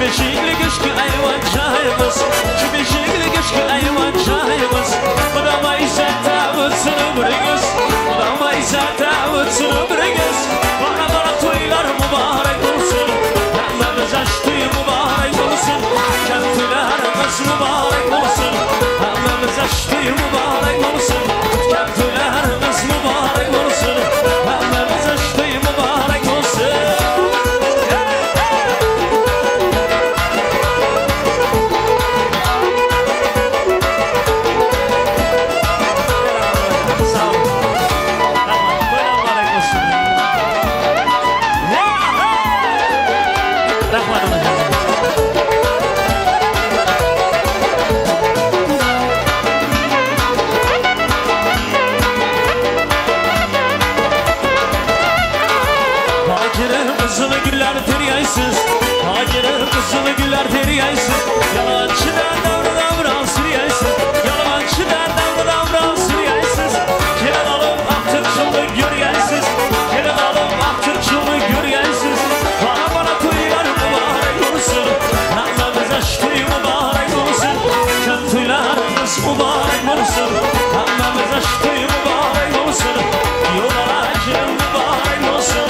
beshikli kishki ayvon joyimiz Shu beshikli kishki ayvon joyimiz Xudo izzatda o'tsin umringiz Xudo izzatda o'tsin umringiz Bora bora to'ylar muborak bo'lsin Hammamiz ash to'y muborak bo'lsin Kam to'ylarimiz muborak bo'lsin Hammamiz ash to'y muborak bo'lsin Kam to'ylarimiz muborak bo'lsin Hammamiz ash to'y muborak bo'lsin Sağ olun. Rahmat. To'ylar muborak bo'lsin. Rahmat onajonim. Hakirim kızılı güller teryaysız Hakirim kızılı güller teryaysız Yalancıdan davra davran süryaysız Yalancıdan davra davran süryaysız Gelin alıp aktırçılık göryaysız Gelin alıp aktırçılık göryaysız Bana bana toylar mübarek olsun Hammamiz aş to'y mübarek olsun Kam to'ylarimiz mübarek olsun Hammamiz aş to'y mübarek olsun Yo'l mübarek olsun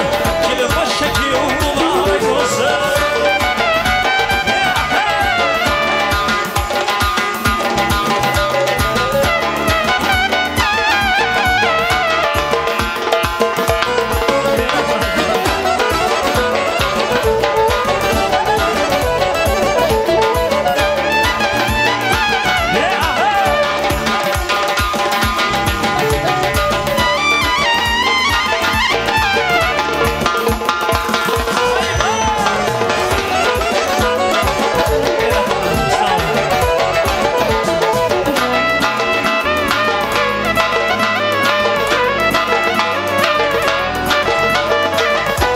Kelin boshqa kuyov mübarek olsun Sağ olun.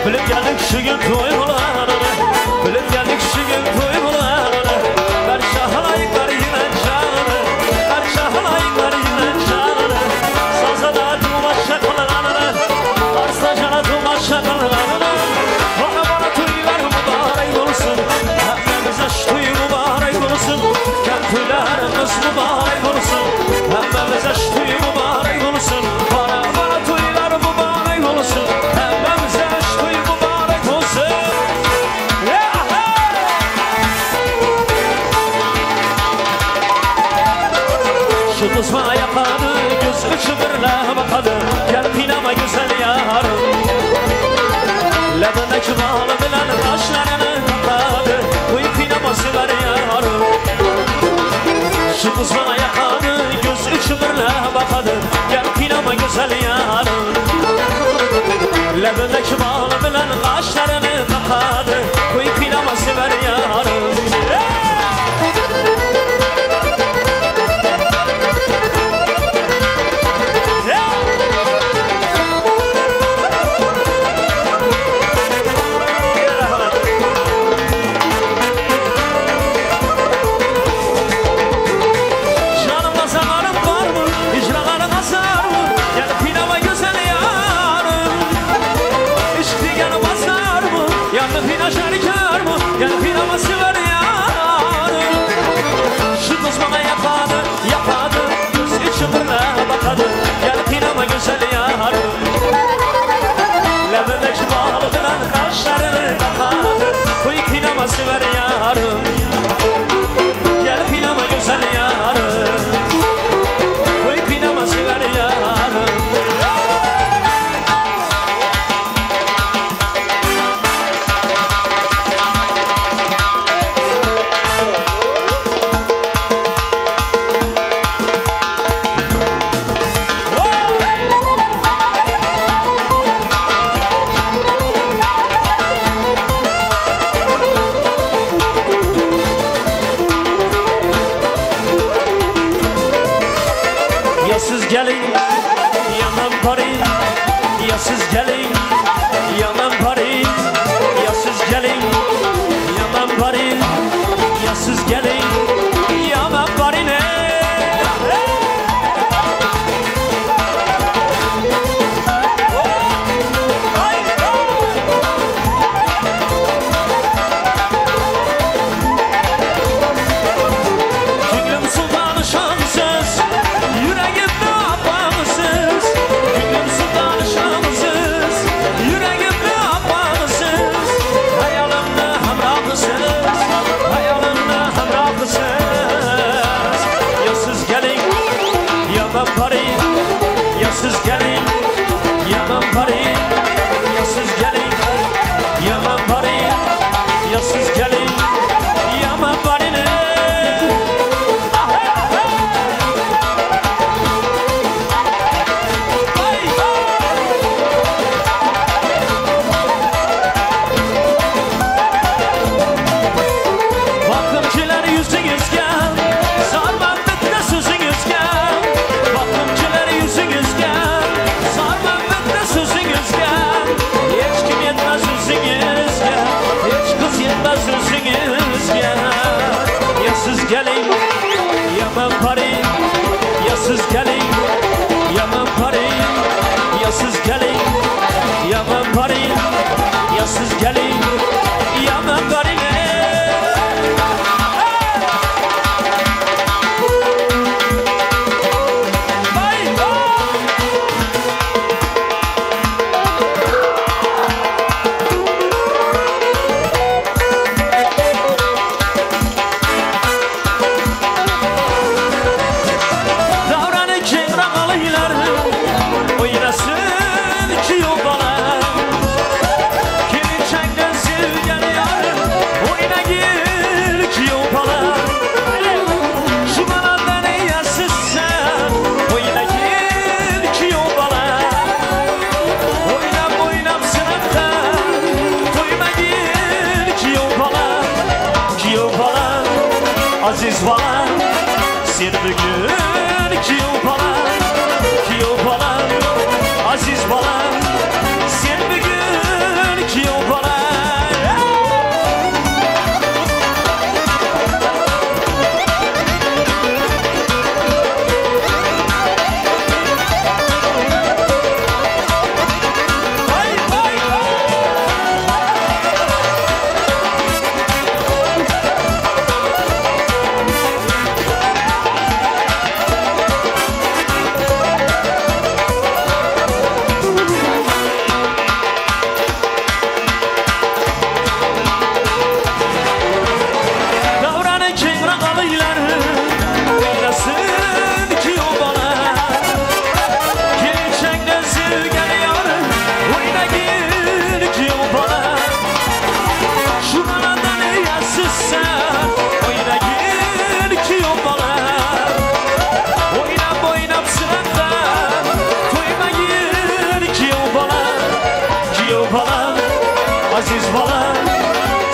Bilib geldik şu gün toy bo'lar Bilib geldik şu gün toy bo'lar Barcha xaloyiqlar yig'inchag'ini Barcha xaloyiqlar yig'inchag'ini Sazada tomosha qilganini Arslajana tomosha qilganini Bora bora to'ylar muborak bo'lsin Hammamiz ash to'y muborak bo'lsin Kam to'ylarimiz muborak bo'lsin Hammamiz ash to'y muborak bo'lsin Bora bora to'ylar muborak bo'lsin Hammamiz ash to'y muborak bo'lsin Şu kızma yaqadı, göz uchi birla boqadi Gel qiynama go'zal yarim Labidagi boli bilan qoshlarini qoqadi Qo'y qiynama sevar yarim Şu kızma yaqadı, göz uchi birla boqadi Gel qiynama go'zal yarim Labidagi boli bilan qoshlarini qoqadi Qo'y qiynama sevar yarim Canımda zamanım var mı? İcralarım azar mı? Gel pinama güzel yarım İşk degeni bazar mı? Yandı pina şarkar mı? Gel pinama sever yarım Şu kız bana yapadı, yapadı Göz içi birla bakadı Gel pinama güzel yarım Labidagi boli bilan qoshlarini qoqadi Qo'y qiynama sevar yarim Gel qiynama go'zal yarim Qo'y qiynama sevar yarim Ya siz gelin ya ben parin Ya siz gelin ya ben parin Ya siz gelin ya ben parin Ya siz gelin ya ben parin siz keling Ya men boring Ya siz keling Ya men boring Ya siz keling Ya men boring. Vay vay. Davrani kengroq olinglar, o'ynasin kuyov bola. Kelinchakni sevgan yorim, o'ynagil kuyov bola. Shu balandani yasizsan, o'ynagil kuyov bola. O'ynab o'ynab sinibdan qo'ymagil kuyov bola. Kuyov bola, aziz bola, sen bugun kuyov bola. Kuyov bola, aziz bola, sen bugun kuyov bola. Vay vay vay. Davrani kengroq olinglar, o'ynasin kuyov bola. Kelinchakni sevgan yorim, o'ynagil kuyov bola. Shu balandani yasizsan, o'ynagil kuyov bola. O'ynab o'ynab sinabdan qo'ymagil kuyov bola. Kuyov bola, aziz bola,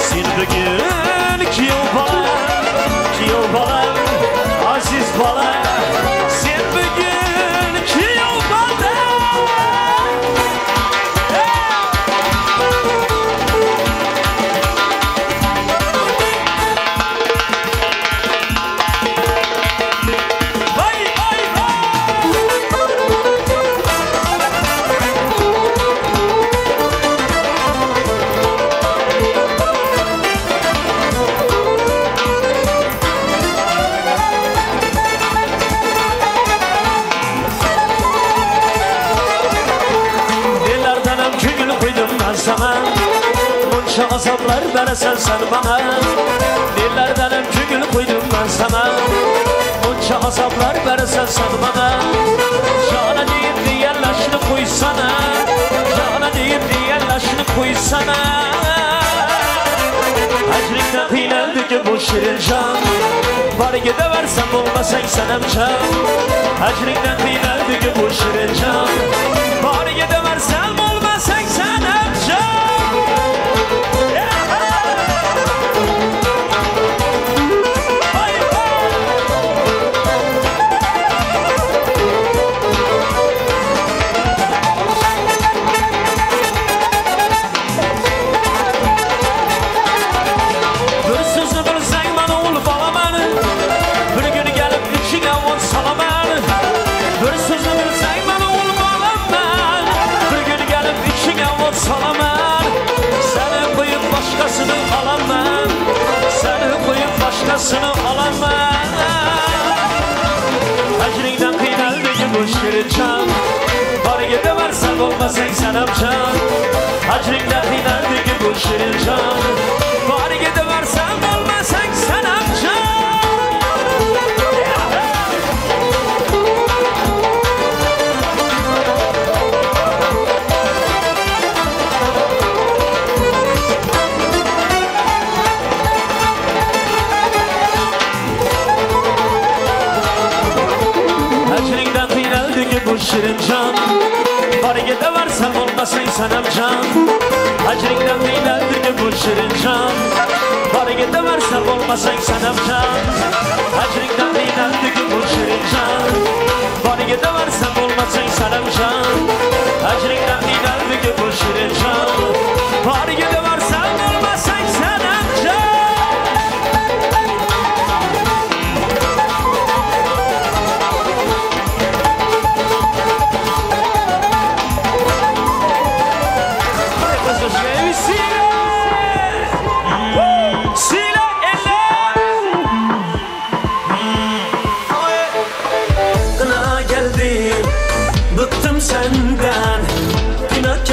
sen bugun kuyov bola. Kuyov bola, aziz bola, sen bugun kuyov bola. Vay vay vay. Dillardan ham ko'ngil qo'ydim man sana, Muncha azoblar berasan sen bana. Dillardan ham ko'ngil qo'ydim man sana, Muncha azoblar berasan sen bana. Jona deyib deyarlashni qo'ysana, Jona deyib deyarlashni qo'ysana. Hajringdan qiynaldi bu shirin jon, Boriga versam bo'lmasang sanam jon. Hajringdan qiynaldi bu shirin jon, Boriga versam bo'lmasang sanam jon. Vay vay. Bir so'zni bilsang mana o'l bolaman, Bir kun kelib ichiga o't solaman. Bir so'zni bilsang mana o'l bolaman, Bir kun kelib ichiga o't solaman. Seni qo'yib boshqasini olaman, Seni qo'yib boshqasini olaman. Hajringdan qiynaldi bu shirin jon, Boriga devarsan bo'lmasang sanam jon. Hajringdan qiynaldi bu shirin jon, Boriga devarsan bo'lmasang sanam jon. Hajringdan qiynaldi bu shirin jon, Boriga devarsan bo'lmasang sanam jon. Hajringdan qiynaldi bu shirin jon, Boriga devarsan bo'lmasang sanam jon. Hajringdan qiynaldi bu shirin jon, Boriga devarsan bo'lmasang sanam jon. Hajringdan qiynaldi bu shirin jon, Boriga devarsan bo'lmasang sanam jon.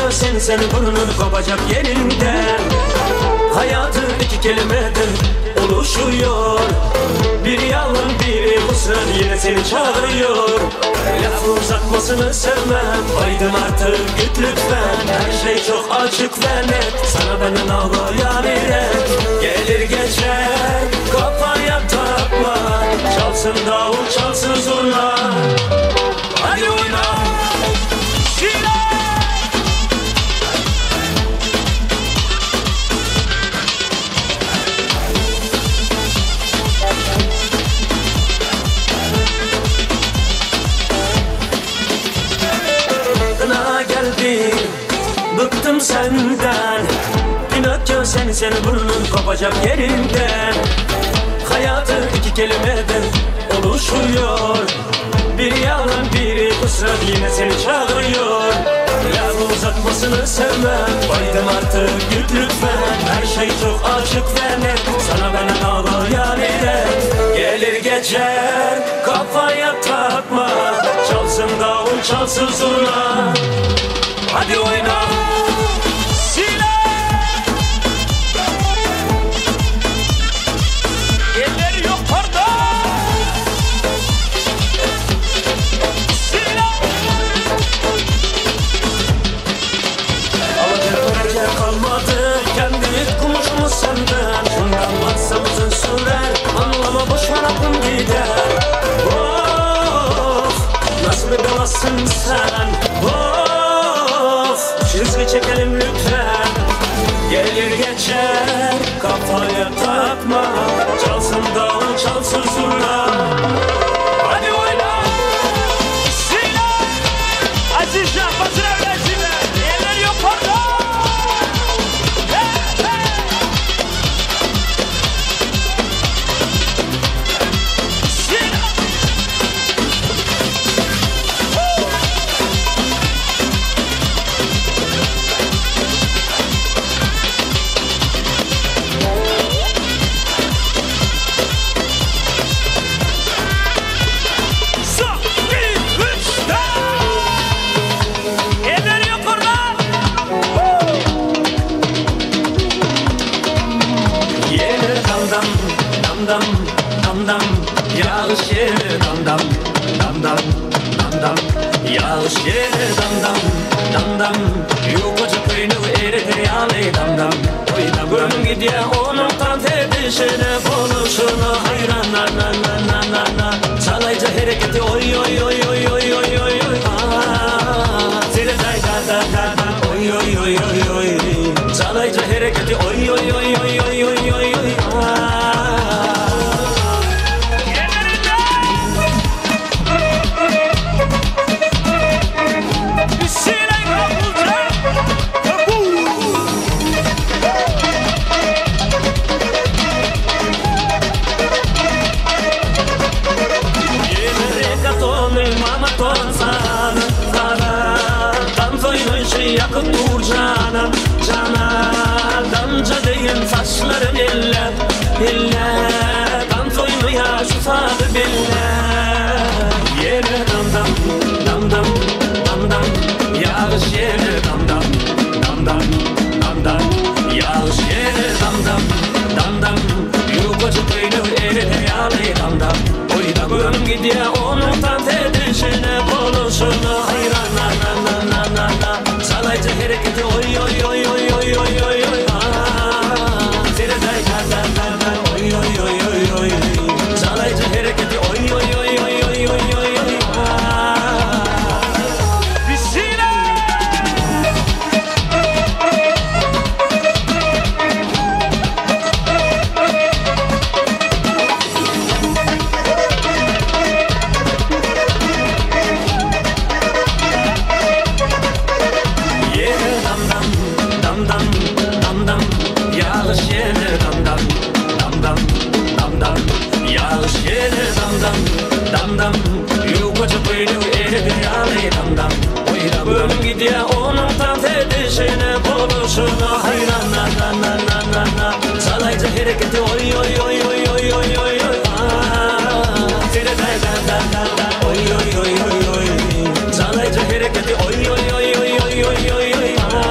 Pinokyo sen seni burnun kopacak yerinden. Hayatın iki kelimeden oluşuyor. Bir yalan biri husran yine seni çağırıyor. Laf uzatmasını sevmem, baydım artık git lütfen. Her şey çok açık ve net, sana benden ağlayan iret. Gelir geçer kafaya takma, çalsın davul çalsın zurna. Hadi oyna. Silah! Gına geldi, bıktım senden. Pinokyo sen seni burnun kopacak yerinden. Hayatın iki kelimeden oluşuyor. Bir yalan biri husran yine seni çağırıyor. Laf uzatmasını sevmem, baydım artık git lütfen. Her şey çok açık ve net, sana benden ağlayan iret. Gelir geçer kafaya takma, çalsın davul çalsın zurna. Hadi oyna. Silah! Eller yukarıda. Silah! Alacak verecek kalmadı, kendi kumuşumuz senden. Şundan varsa uzun sürer, anlama boş ver aklım gider. Of, nasıl bir belasın sen? Of, çizgi çekelim lütfen. Gelir geçer kafaya takma, çalsın davul çalsın zurna. Hadi oyna. Silah! Azizcan, basın evlensinler. Eller yukarıda. Hey, hey. Silah! Son, bir, üç, dört. Eller yukarıda. Yeni dam dam dam dam dam dam, yağış yeni dam dam dam dam dam dam, yağış yeni dam dam dam dam, yukarı köyünü eridi yağlı dam dam. Oy dam gönlüm gidiyor onun tam tepişine, konuşuna hayran na na na na na na. Çalayca hareketi oy oy oy oy oy oy oy oy. Aa, zile day da da da da oy oy oy oy oy. Çalayca hareketi oy oy oy oy oy oy oy oy. Aa. Ellerinden. Silah kapılca. Kapı. Reggaetonu mama ton sana sana, Dans oynayışı yakıp dur cana cana. Damca deyin saçların elle elle, Dans oynaya şu sadı belle. Yere dam dam dam dam dam dam, yağış yere dam dam dam dam dam dam, yağış yere dam dam dam dam, yukarı köyünü eride yağlı dam dam. Oy da gönlüm gidiyor onun tam tedişine, konuşuna hayran na na na na na na. Çalayca hareketi oy oy oy oy oy oy oy oy. Aa, zile day da da da da oy oy oy oy oy. Çalayca hareketi oy oy oy oy oy oy oy oy. Aa. Silah! Yere dam dam dam dam dam dam, yağış yere dam dam dam dam dam dam, yağış yere dam dam dam dam, yukarı köyünü eridi yağlı dam dam. Oy dam gönlüm gidiyor onun tam tedişine, konuşuna hayran na na na na na na. Çalayca hareketi oy oy oy oy oy oy oy oy. Aa, zile day da da da da oy oy oy oy oy. Çalayca hareketi oy oy oy oy oy oy oy oy. Aa.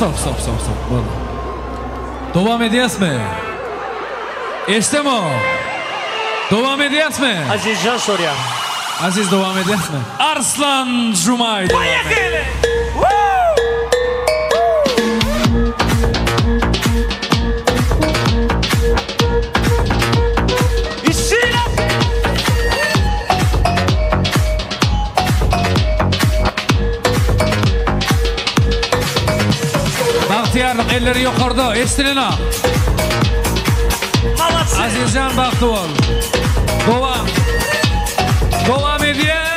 Stop, stop, stop, stop. Boldy. Dowam edýäsmi? Eşdemo. Dowam edýäsmi? Azizjan sorýar. Aziz dowam edýäsmi? Arslan Jumay dowam edýär. Bagtyýarlyk elleri ýokarda, eşdilena. Azizjan bagtly bol. Dowam. Dowam edýär.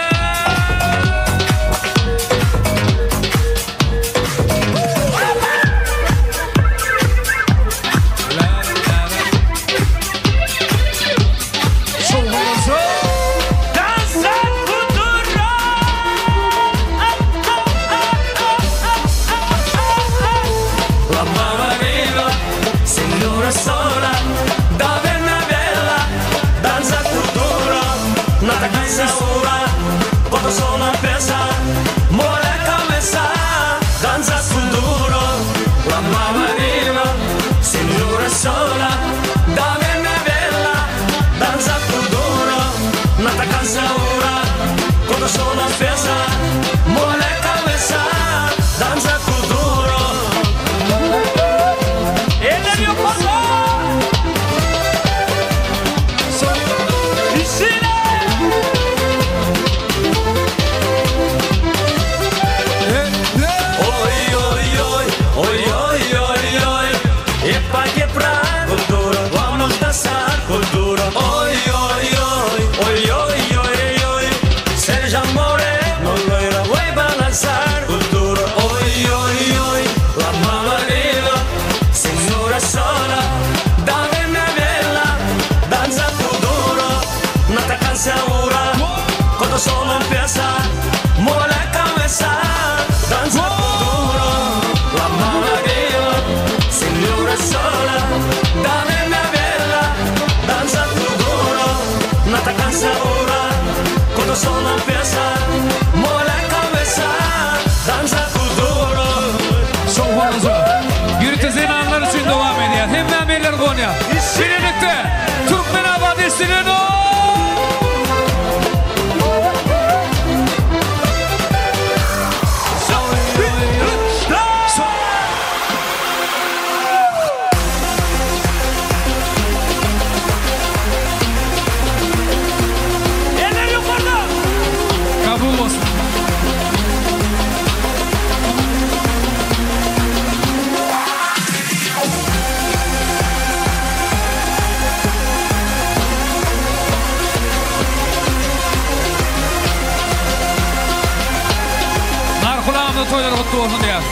Şanly toýlar gutly bolsun diýýäs.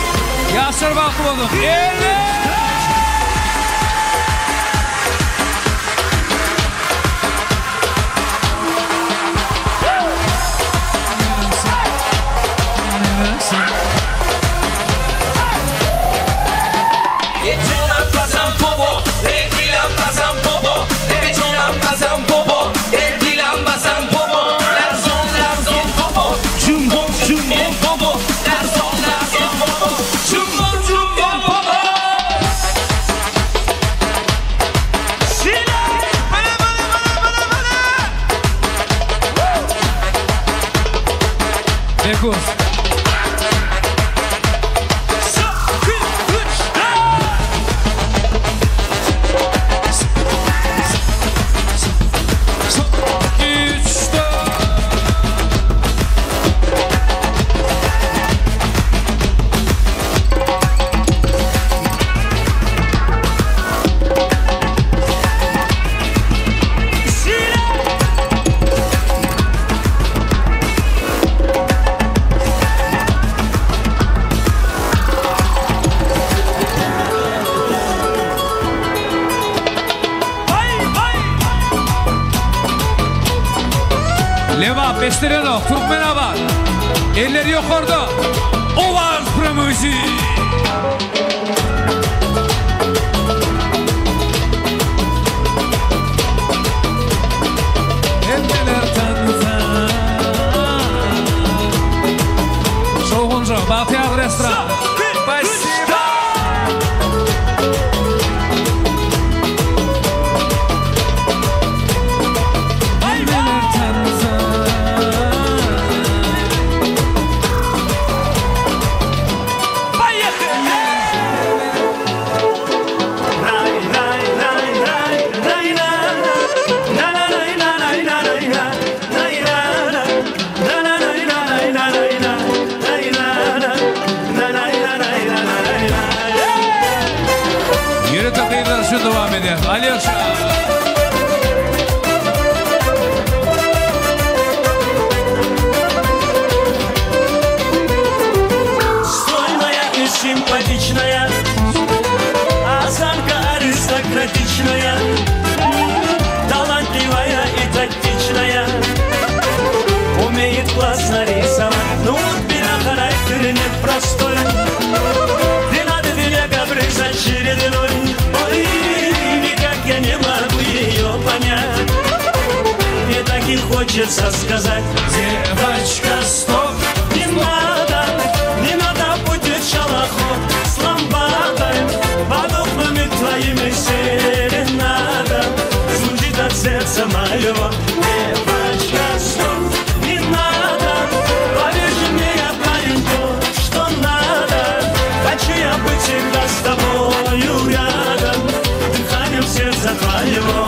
Ýaşlar bagtly bolsun. Eller! Bekus. Lebap, Eşdirenok, Türkmenabat. Eller ýokarda. Owaz Promotion. Hemmeler tansa. Şowhunja, Bagtyýar restoran. Spasibo. Hemmeler tansa. Ýörite gyzlar üçin dowam edýär. Alýoşa. Стройная и симпатичная, осанка аристократичная, талантливая и тактичная, умеет классно рисовать. Ну вот беда, характер непростой, не надо для каприз очередной. Ой, никак я не могу ее понять, мне так и хочется сказать: девочка, стоп, не надо, не надо будет шалоход с ламбадой, под окнами твоими серенада звучит от сердца моего. Девочка, стоп, не надо, поверь мне, я парень то, что надо. Хочу я быть всегда с тобою рядом, дыханием сердца твоего.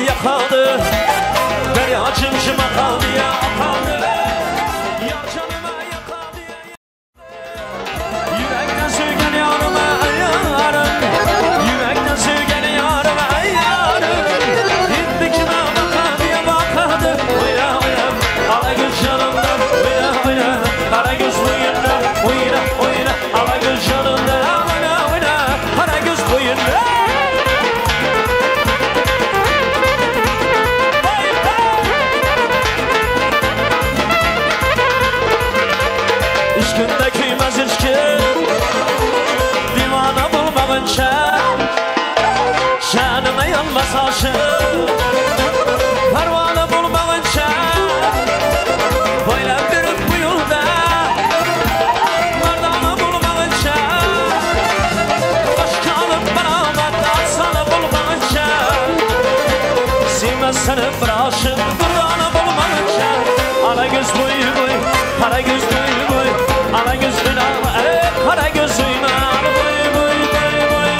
Yakady Derya jim-jim akady ya akady Yar janyma ýakady ya Ýürekden söýgen ýaryma ýarym Ýürekden söýgen ýaryma ýarym Indi kime bakady ya bakady Oýa oýa ala göz ýanymda Oýa oýa gara göz boýunda Oýna oýna ala göz ýanymda Oýna oýna gara göz boýunda. Işkinde küymez içki Divana bulmagynça Şanyňa ýanmaz aşyk Perwana bolmagynça Boýlap berip bu ýolda Merdana bolmagynça Başga alyp baramat Arsana bolmagynça Sevmez seni bir aşyk Durdana bolmagynça Ala göz boý boý Kara göz boý boý Ala göz ynam Kara göz ynam Boý boý boý boý.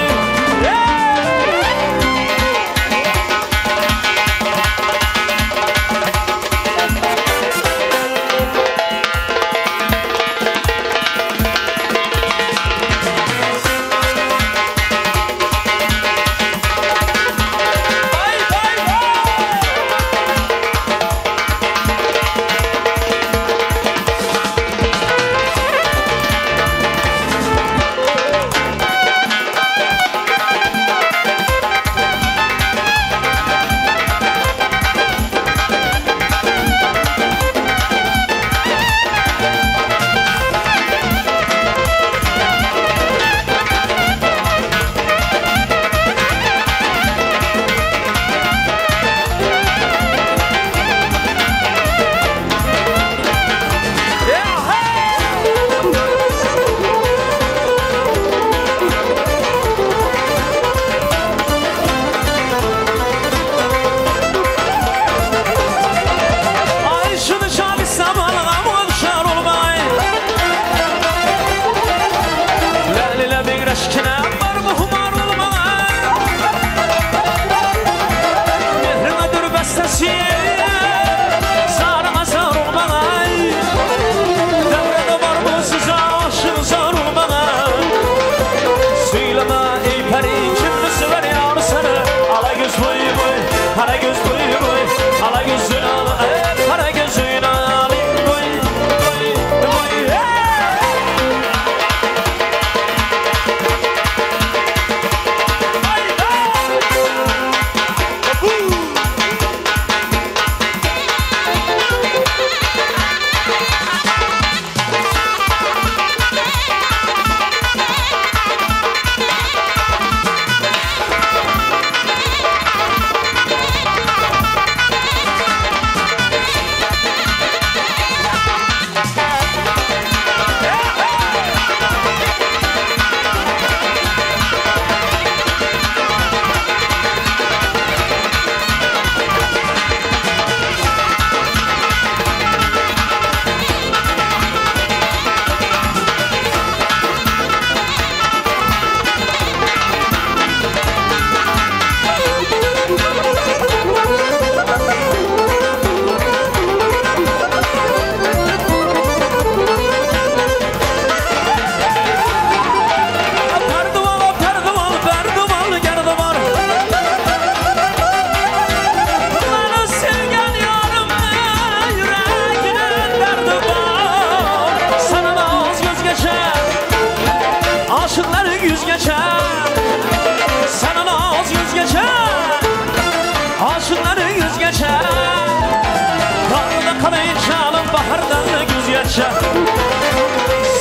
Bay bay bay. Ay şunu şabi samalga muğşar olmay Lelile bir eşkine var muhmar olmay Mehrime dur bestesi Sarına sar olmay Devrede var mı size aşık zar olmay Söyleme ey peri kim sever yar seni Ala göz boy boy kara göz boy boy Ala gözün al ey kara gözün al Boy boy boy ey. Bay bay. Perdival, perdival, perdival, gerdivar. Beni sevgen yarım yüreğine derdi var. Sana naz göz geçer, aşıkları yüz geçer. Sana naz yüz geçer, aşıkları yüz geçer. Karda kanayın çalın, bahardan güz geçer.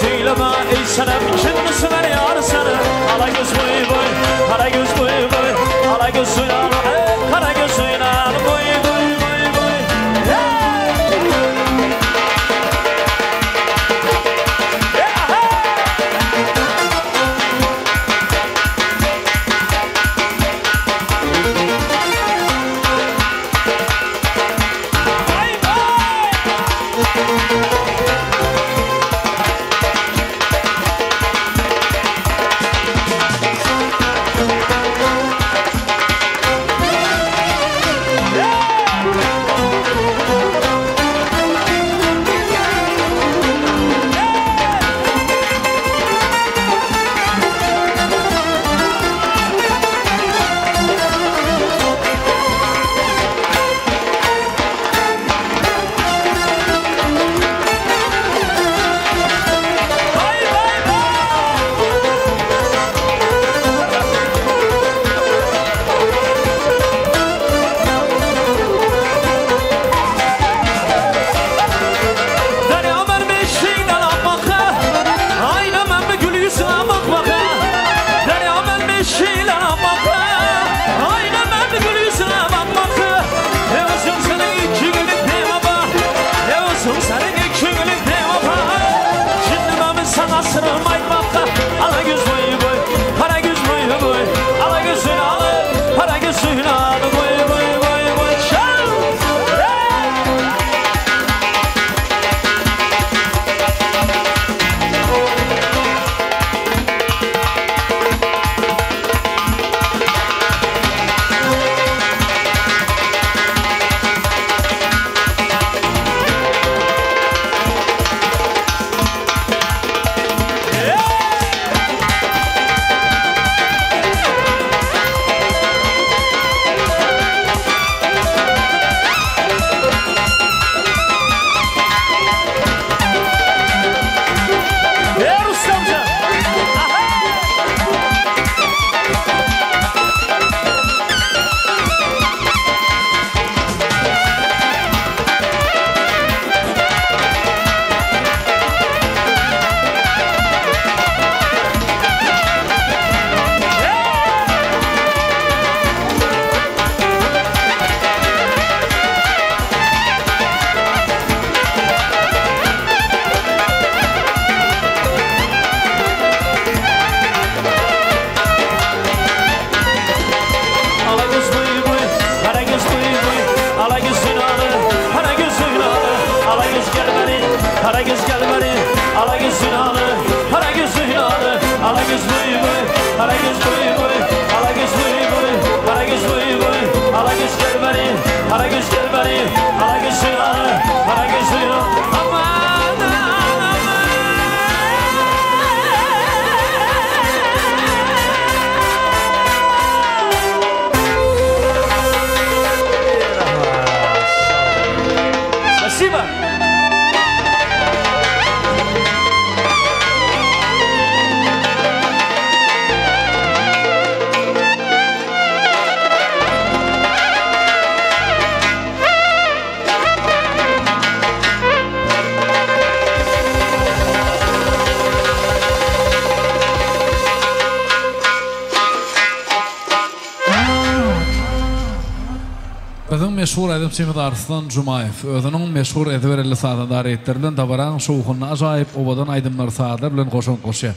Söyleme ey senem kim sever yar seni Ala göz boy boy kara göz boy boy Ala göz al ey, kara göz al boy boy boy boy. Hey! Bay bay. göz gel beri, ala göz zinalı, kara göz zinalı, ala göz buy buy, kara göz buy buy, ala göz buy buy, kara göz buy buy, ala göz gel beri, kara göz gel beri, ala göz zinalı, kara göz zinalı. Aman aman. Спасибо. Biziň meşhur aýdymçymyz Arslan Jumaýew özüniň meşhur ezber elli sazanda reýtleri bilen dabaraň şowhunyna ajaýyp owadan aýdymlar sazlar bilen goşant goşýar.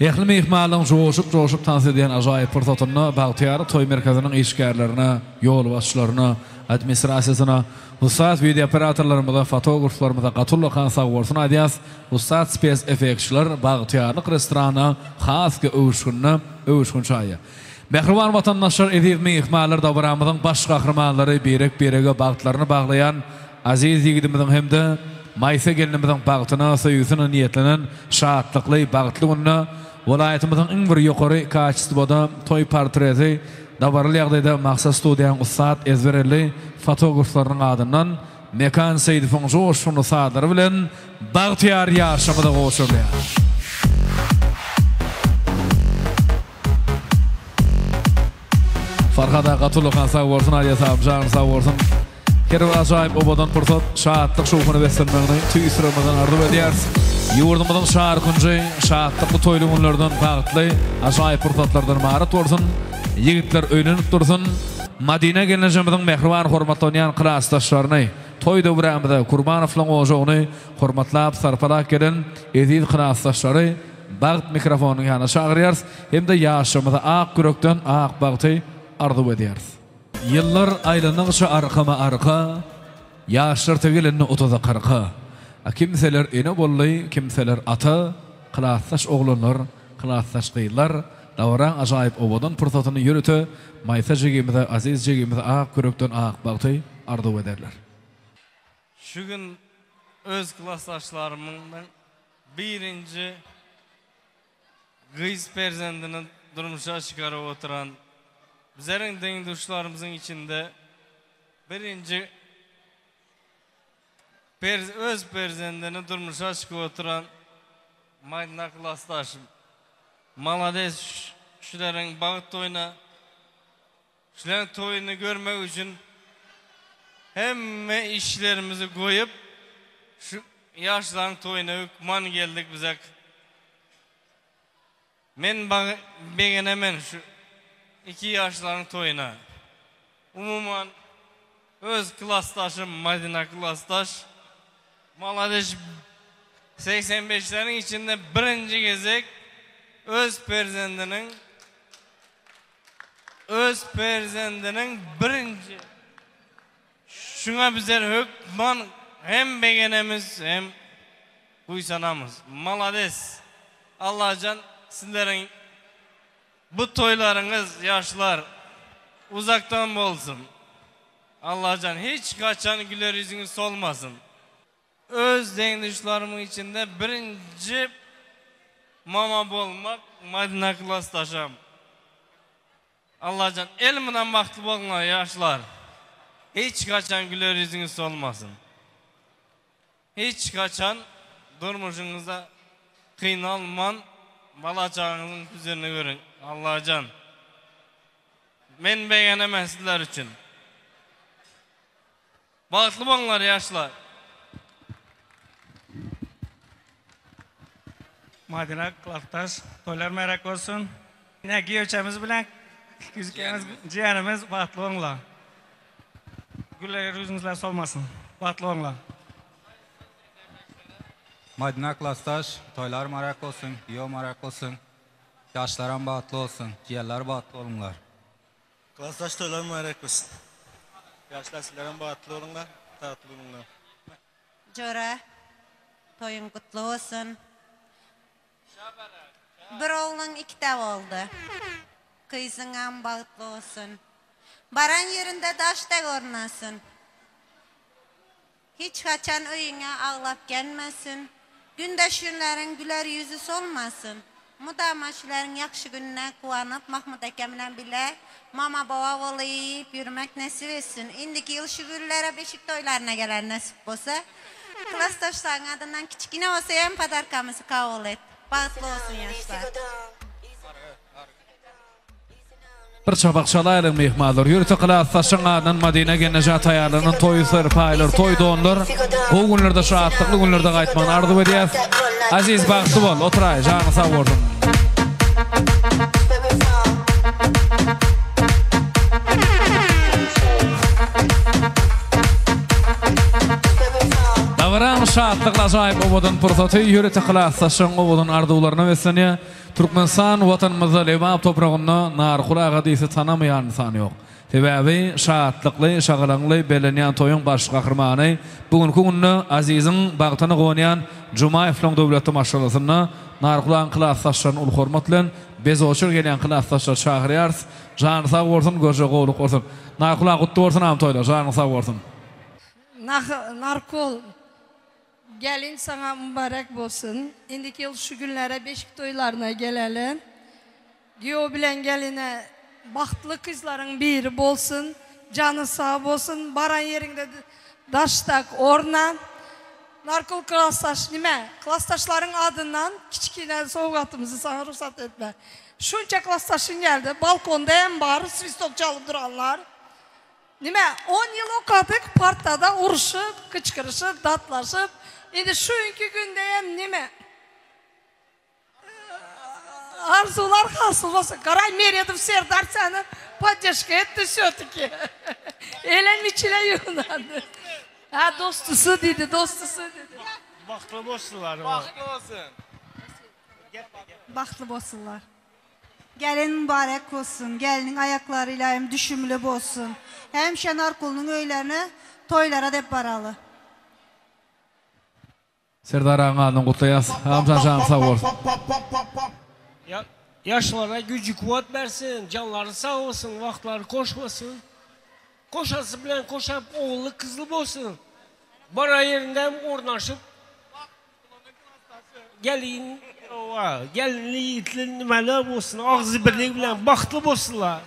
Ähli myhmanlaryň joşup-joşup tans edýän ajaýyp pursatynda Bagtyýarlyk toý merkeziniň işgärlerine, ýolbaşçylaryna, administrasiýasyna, ussat wideooperatorlarymyza, fotograflarymyza gaty ullakan sagbolsun aýdýas. Ussat spes effektçiler Bagtyýarlyk restoranyna has öwüşgünde öwüşgin çaýýar. Mähriban watandaşlar, eziz myhmanlar dabaramyzyň baş gahrymanlary birek-birege bagtlaryny baglaýan aziz ýigidimiziň hem-de Maýsa gelnimiziň bagtyna, söýgüsine niýetlenen şatlykly, bagtly günde welaýatymyzyň iň bir ýokary kaçestwoda toý portreti dabaraly ýagdaýda Maksat studiýanyň ussat ezber elli fotograflarynyň adyndan Mekan Seýidowyň joşgunly sazlary bilen bagtyýar ýaşamyza gowşurylýar. Farhad aga gaty ullakan sag bolsun aýdýa sagym janyň sag bolsun. Her bir ajaýyp owadan pursat şatlyk şowhuna beslenmegini tüýs ýüregimizden arzuw edýäris. Ýurdumyzyň çar künji şatlykly toýly günlerden bagtly ajaýyp pursatlardan ybarat bolsun. Ýigitler öýlenip dursun. Madina gelnejemiziň mähriban hormatlanýan klasdaşlaryny toý döwrämize Kurbanowlaň ojagyny hormatlap sarpalap gelen eziz klasdaşlary Bagt mikrofonynyň ýanyna çagyrýarys hem-de ýaşlarymyza ak ýürekden ak bagty arzuw edýäris. Ýyllar aýlandygyça arkama-arka, Ýaşlar tegelende otuza-kyrka. A kimseler ene boldy, kimseler ata, Klasdaş oglanlar, klasdaş gyzlar, Dabaraň ajaýyp owadan pursatyny ýörite Maýsa jigimize, Aziz jigimize ak ýürekden ak bagty arzuw ederler. Şu gün öz klasdaşlarymyň birinji gyz perzendini durmuşa çykaryp oturan bizleriň deň-duşlarymyzyň içinde birinji öz perzendini durmuşa çykyp oturan Madina klasdaşym. Malades şuleriň bagt toýuna Şularyň toýuny görmek üçin hemme işlerimizi goýup, şu ýaşlaryň toýuna hökman geldik bizek. Men begenemen şu iki ýaşlaryň toýuna. Umuman öz klasdaşym Madina klasdaş. Malades 85-leriň içinde birinji gezek öz perzendiniň Öz perzendiniň birinji Şuňa bizler hökman hem begenemiz hem buýsanamyz. Malades. Allajan sizleriň bu toýlaryňyz ýaşlar uzakdan bolsun. Allajan hiç haçan güler ýüzüňiz solmasyn. Öz deň-duşlarymyň içinde birinji mama bolmak Madina klasdaşam. Allajan elmydam bagtly boluňlar ýaşlar. Hiç haçan güler ýüzüňiz solmasyn. Hiç haçan durmuşyňyzda kynalman bala-çagaňyzyň hüzürini görüň. Allajan. Men begenemen sizler üçin. Bagtly boluňlar ýaşlar. Madina klasdaş toýlar märek bolsun. Ine giýewçemiz bilen ýüzükemiz jiýenimiz bagtly boluňlar. Güller ýüzüňizden solmasyn. Bagtly boluňlar. Madina klasdaş toýlar märek bolsun, giýew märek bolsun. Ýaşlaram bagtly bolsun, jiýenler bagtly boluňlar. Klasdaş toýlar mübärek bolsun. Ýaşlar sizlerem bagtly boluňlar, sagtly boluňlar. Jora. Toýuň gutly bolsun. Bir ogluň ikide boldy. Gyzyňam bagtly bolsun. Baran ýerinde daş dek ornasyn. Hiç haçan öýüňe aglap gelmesin. Günde şunlaryň güler ýüzi solmasyn. Mydama şularyň ýagşy gününe guwanyp Mahmut eke bilen bile mama baba bolyp ýürmek nesip etsin. Indiki ýyl şu günlere beşik toýlaryna geler nesip bolsa. Klasdaşlaryň adyndan kiçgine bolsa hem podarkamyzy kabul et. Bagtly bolsun ýaşlar. Bir çapak çalaýlyň myhmanlar. Ýörite klasdaşyň adyndan Madina gelneje taýýarlanan toý serpaýlar, toý donlar gowy günlerde şatlykly günlerde gaýtmagyny arzuw edýäs. Aziz bagtly bol, oturaý, janyň sag bolsun. Dabaraň şatlykly ajaýyp owadan pursaty ýörite klasdaşyň owadan arzuwlaryna beslenýär. Türkmenistan Watanymyzda Lebap topragynda Narkul aga diýse tanamaýan ynsan ýok. Sebäbi şatlykly, şagalaňly bellenýän toýuň baş gahrymany bu günki günde Aziziň bagtyna guwanýan Jumaýewlaryň döwletli maşgalasynda Narkul agaň klasdaşlaryny uly hormat bilen bezoçur gelýän klasdaşlary çagyrýarys. Jany sag bolsun, görje gowluk bolsun. Narkul aga gutly bolsun agam toýlar, janyň sag bolsun. Narkul Gelin saňa mübarek bolsun. Indiki ýyl şu günlere beşik toýlaryna geleli. Giýew bilen geline bagtly gyzlaryň biri bolsun. Jany sag bolsun. Baran ýeriňde daş dak orna. Narkul klasdaş nime? Klasdaşlaryň adyndan kiçgine sowgatymyzy saňa rugsat etme. Şunça klasdaşyň geldi. Balkonda hem bar swistok çalyp duranlar. Nime, on ýyl okadyk, partada urşup, gyçgyryşyp, datlaşyp, indi şu günki günde hem nime, arzuwlar hasyl bolsun. Garaý Meredow Serdar seni poddeşka etdi wsýo-taki. Elem içine ýygnandy. Hä, dostusy diýdi, dostusy diýdi. Bagtly bolsunlar. Bagtly bolsun. Bagtly bolsunlar. Gelin mübarek bolsun. Geliniň aýaklary ilähim düşümli bolsun. Hemişe Narkulynyň öýlerine toýlara dep baraly. Serdar agaň adyna gutlaýas. Agam janyň sag bolsun. Ýaşlara güýji kuwwat bersin, janlary sag bolsun, wagtlary hoş bolsun. Koşasy bilen koşap ogully kyzly bolsun. Bara ýerinde hem ornaşyp gelin gelinli ýigitli nimeler bolsun agzy birligi bilen bagtly bolsunlar.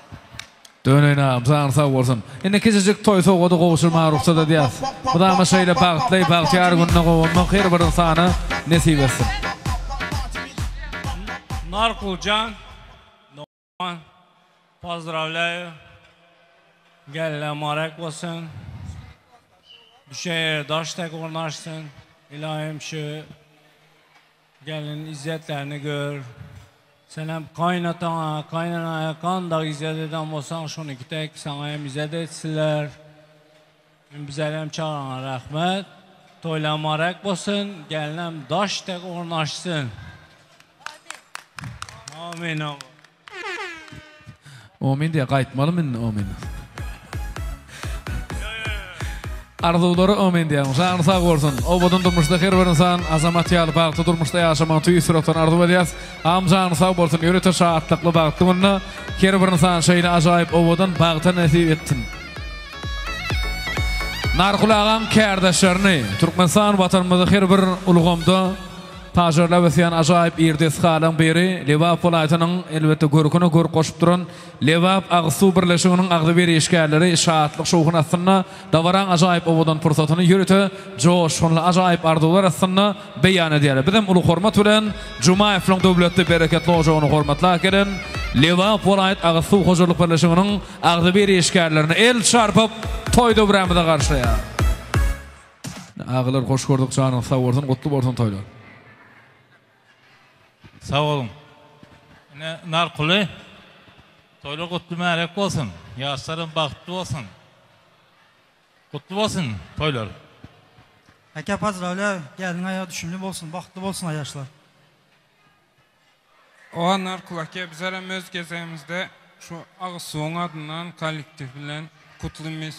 Döneýin agam janyň sag bolsun. Indi kiçijik toý sowgady gowşurmaga rugsat edýäs. Mydama şeýle bagtly, bagtyýar günde gowunmak her bir ynsana nesip etsin. Narkuljan Pozdrawlýaýu. Gelle marek bolsun. Düşen ýere daş dek ornaşsyn. Ylaýym şu gelin izzetlerini gör. Senem kaýynataňa, kaýynanaýa kandak izzet eden bolsaň şoniki tek saňa hem izzet etsinler. Bizlerem çagaňa rahmet. Toýlar marek bolsun, gelinem daş dek ornaşsyn. Amin. Omin diýýär, gaýtmalymy indi omin. Arzuwlary omin diýýär. Jany sag bolsun. Owadan durmuşda her bir ynsan Azamat ýaly bagtly durmuşda ýaşamagyny tüýs ýürekden arzuw edýäs. Agam jany sag bolsun. Ýörite şatlykly bagtly günde her bir ynsan şeýle ajaýyp owadan bagta nesip etsin. Nargül agaň kärdeşlerini, Türkmenistan Watanymyzy her bir ulgamda pajarlap ösýän ajaýyp iri desgalaryň biri, Lebap welaýatynyň, elbetde, görküne görk goşup duran Lebap agyz suw birleşiginiň agzybir işgärleri şatlyk-şowhun astynda dabaraň ajaýyp owadan pursatyny ýörite joşgunly ajaýyp arzuwlar astynda beýan edýärler. Bizem uly hormat bilen Jumaýewlaryň döwletli bereketli ojagyny hormatlap gelen Lebap welaýat agyz suw hojalyk birleşiginiň Agzybir işgärlerini el çarpyp toý döwrämize garşylaýar. Agalar hoş gördük janyňyz sag bolsun gutly bolsun toýlar. Sag boluň. Ine Narkuly toýlar gutly märek bolsun. Ýaşlaram bagtly bolsun. Gutly bolsun toýlar. Aka pozdrawlýaýu gelniň aýagy düşümli bolsun bagtly bolsun aýaşlar. Owa Narkul ake bizerem öz gezegimizde şu agyz suwuň adyndan kollektiw bilen kutlymyz.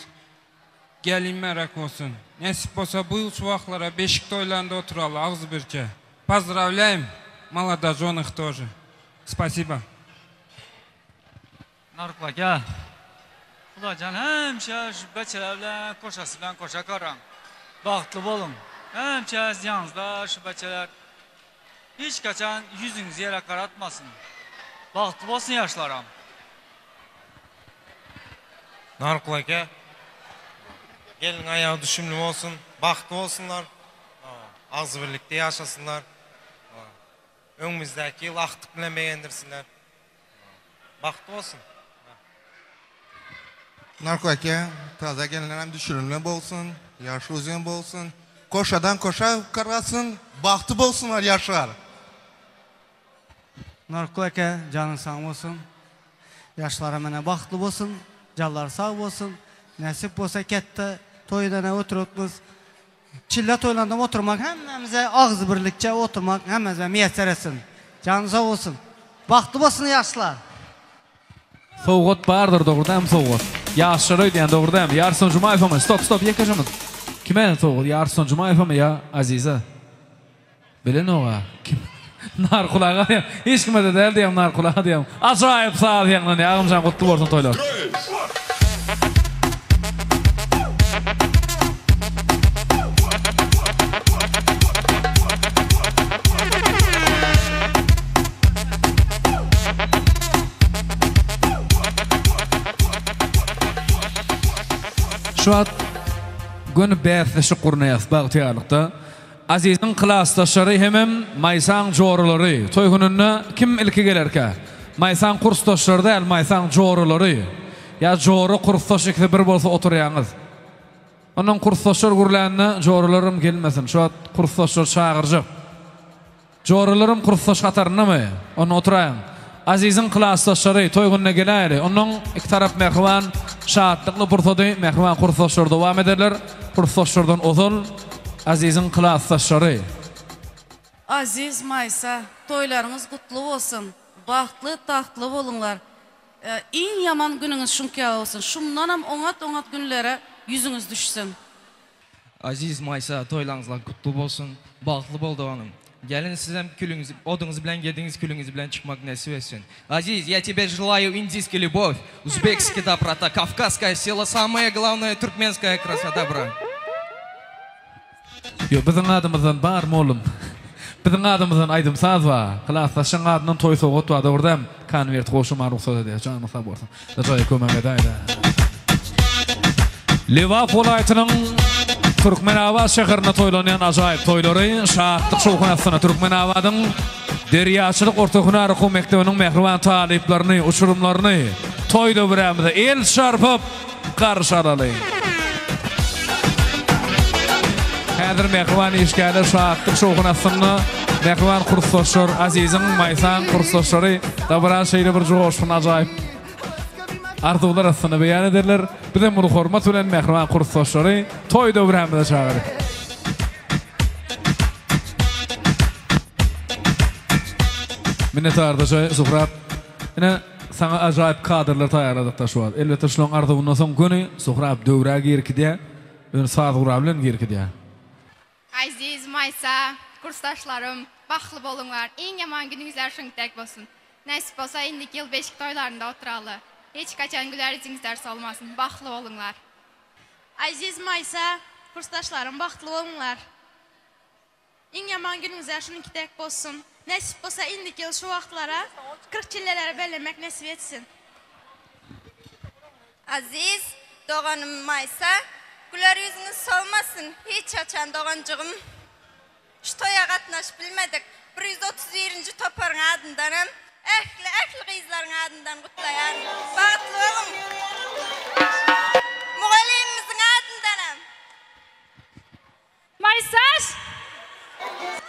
Gelin märek bolsun. Nesip bolsa bu ýyl şu wagtlara beşik toýlarynda oturaly agzybirje. Pozdrawlýaýym molodožonych тоже. Spasiba. Narkul aka. Hudaýjan hemişe şu beçeler bilen koşasy bilen koşa garaň. Bagtly boluň. Hemişe ýanyňyzda şu beçeler hiç kaçan ýüzüňizi ýere garatmasyn. Bagtly bolsun ýaşlaram. Narkul aka. Gelniň aýagy düşümli bolsun, bagtly bolsunlar, agzybirlikde ýaşasynlar. Öňümizdäki ýyl agtyk bilen begendirsinler. Bagtly bolsun. Narkul aka, täze gelinlerem düşürimli bolsun, ýaşy uzyn bolsun, koşadan koşa garasyn, bagtly bolsunlar ýaşlar. Narkul aka, janyň sag bolsun. Ýaşlaram ene bagtly bolsun, janlary sag bolsun. Nesip bolsa ketde toýda ene oturypmyz. Çille toýlarynda oturmak hemmämize agzybirlikçe oturmak hemmämize miýesser etsin. Janyň sag bolsun. Bagtly bolsun ýaşlar. Sowgat bardyr dogry dämi sowgat. Ýaşlar öýdýän dogry dämi Ýarson Jumaýewamy stop stop ýekeje minut kime sowgat Ýarson Jumaýewamy ýa Aziza Bilenoga kim Narkul aga diýýän hiç kime-de däl diýýän Narkul aga diýýän ajaýyp saz ýaňlanýar agamjan gutly bolsun toýlar. Şu wagt göni bäsleşik gurnaýas bagtyýarlykda. Aziziň klasdaşlary hemem Maýsaň joralary toý gününde kim ilki gelerkä? Maýsaň kursdaşlary däl, Maýsaň joralary. Ýa jora kursdaş ikisi bir bolsa oturýaňyz. Ondan kursdaşlar gürlände joralaram gelmesin. Şu wagt kursdaşlary çagyrjak. Joralaram kursdaş hataryndamy? Onda oturaýyň. Aziziň klasdaşlary toý gününe geläýeli. Ondan iki tarap mähriban şatlykly pursady mähriban kursdaşlar dowam ederler. Kursdaşlardan ozal Aziziň klasdaşlary. Aziz Maýsa toýlaryňyz gutly bolsun bagtly tagtly boluňlar iň ýaman günüňiz şuňky ýaly bolsun şundanam oňat oňat günlere ýüzüňiz düşsün. Aziz Maýsa toýlaňyzlar gutly bolsun bagtly bol doganym gelin sizem külüňiz oduňyz bilen girdiňiz külüňiz bilen çykmak nesip etsin Aziz ya тебе желаю индийский любовь узбекский доброта кавказская сила самое главное туркменская красота брат. Ýok biziň adymyzdan bar mollum. Biziň adymyzdan aýdym saz bar. Klasdaşyň adyndan toý sowgat bar dogry dämi? Konwert goşulman rugsat edýär. Janyň sag bolsun. Dajaý kömek edäýdä. Lebap welaýatynyň Türkmenabat şäherinde toýlanýan ajaýyp toýlary şatlyk şowhun astynda Türkmenabadyň Derýaçylyk orta hünär okuw mekdebiniň mähriban talyplaryny, uçurymlaryny toý döwrämize el çarpyp garşy alaly. Häzir mähriban işgärler şatlyk şowhun astynda mähriban kursdaşlar Aziziň, Maýsaň kursdaşlary dabara şeýle bir joşgun ajaýyp arzuwlar astynda beýan ederler. Bizem uly hormat bilen mähriban kursdaşlary toý döwrämize çagyrýarys. Minnetdardaşa Suhrap. Ine saňa ajaýyp kadrlar taýýarladykda şu wagt. Elbetde şulaň arzuwyndan soň göni Suhrap döwrä girkidýär. Ýöne saz gural bilen girkidýär. Aziz Maýsa, kursdaşlarym, bagtly boluňlar, iň ýaman günüňizler şuňkdek bolsun. Nesip bolsa indiki ýyl beşik toýlarynda oturaly. Hiç haçan güler ýüzüňizler solmasyn. Bagtly boluňlar. Aziz Maýsa, kursdaşlarym bagtly boluňlar. Iň ýaman günüňizler şunuňky dek bolsun. Nesip bolsa indiki ýyl şu wagtlara 40 çilleleri bellemek nesip etsin. Aziz doganym Maýsa, güler ýüzüňiz solmasyn hiç haçan doganjygym. Şu toýa gatnaşyp bilmedik 131-nji toparyň adyndanam ähli ähli gyzlaryň adyndan gutlaýaryn. Bagtly boluň! Mugallymymyzyň adyndanam. Maýsaş!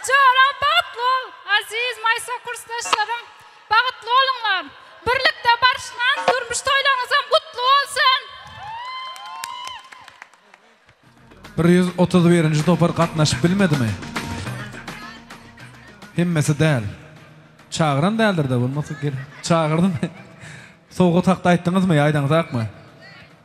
Joram bagtly bol! Aziz Maýsa kursdaşlarym bagtly boluňlar! Birlikde baryşlan durmuş toýlaryňyzam gutly bolsun! 131-nji topar gatnaşyp bilmedimi? Hemmesi däl. Çagyran däldir-de bolmasa gel. Çagyrdymy? Sowgat hakda aýtdyňyzmy ýa aýdaňyzakmy?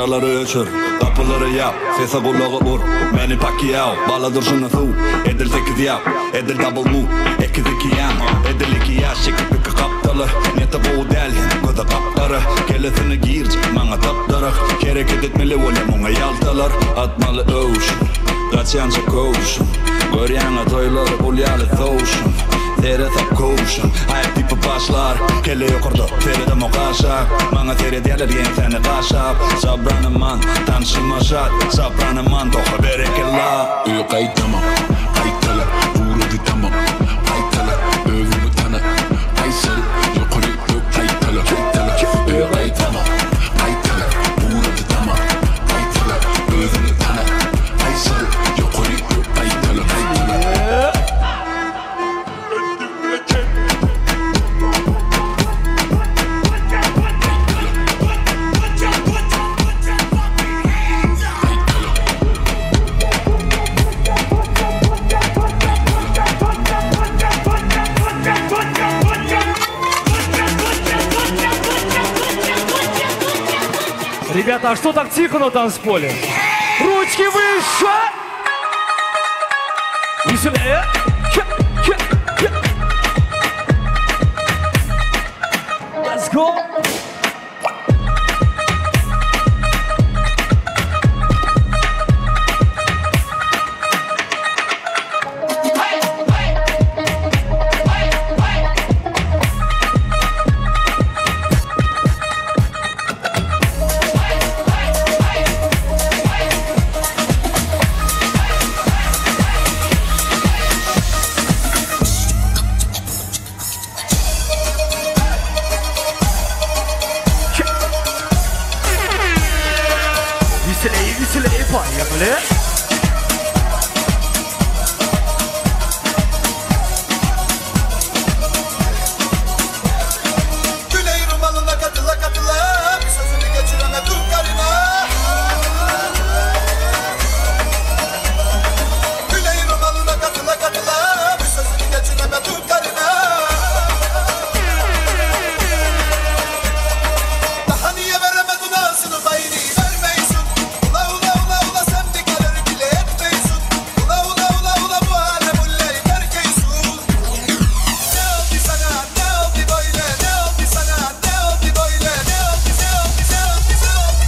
Çyralary öçür, gapylary ýap, sese gulagy ur, Manny Pacquiao, bala durşuna suw, edil sekiz ýap, edil double move, ekiz iki ýan, edil iki ýaş çekip iki gapdaly, neti gowy däl hem gözi gap-gara, kellesine girjek maňa tapdarak, hereket etmeli bolýa muňa ýaltalar, atmaly öwşün, gaçýança köwşün, görýäňä toýlary gul ýaly sowşun, seresap köwşün, aýak typyp başlar, kelle ýokarda, seredemok aşak, maňa seredýärler ýeňsäni gaşap, Sabranyman, tanşyma şat, Sabranyman, toha berekella. Öýe gaýtama, gaýtala, gurady damak, gaýtala, özüňi tana, gaýşaryp, ýokary gök gaýtala, gaýtala, öýe gaýtama, gaýtala, gurady damak, gaýtala, özüňi tana, gaýşaryp, ýokary gök gaýtala, gaýtala. Ребята, а что так тихо на танцполе? Ручки выше! Веселее! Let's go! Веселее, веселее, поехали! Güney Rumalı'na katıla katıla Bir sözünü geçirene Türk karına Güney Rumalı'na katıla katıla Bir sözünü geçirene Türk karına Daha niye veremedin ağzını bayını vermeysin Ula ula ula ula sen bir kalori bile etmeysin Ula ula ula ula bu alem ulleyi terk eysin Ne oldu sana ne oldu böyle ne oldu sana ne oldu böyle ne oldu ne oldu ne oldu ne oldu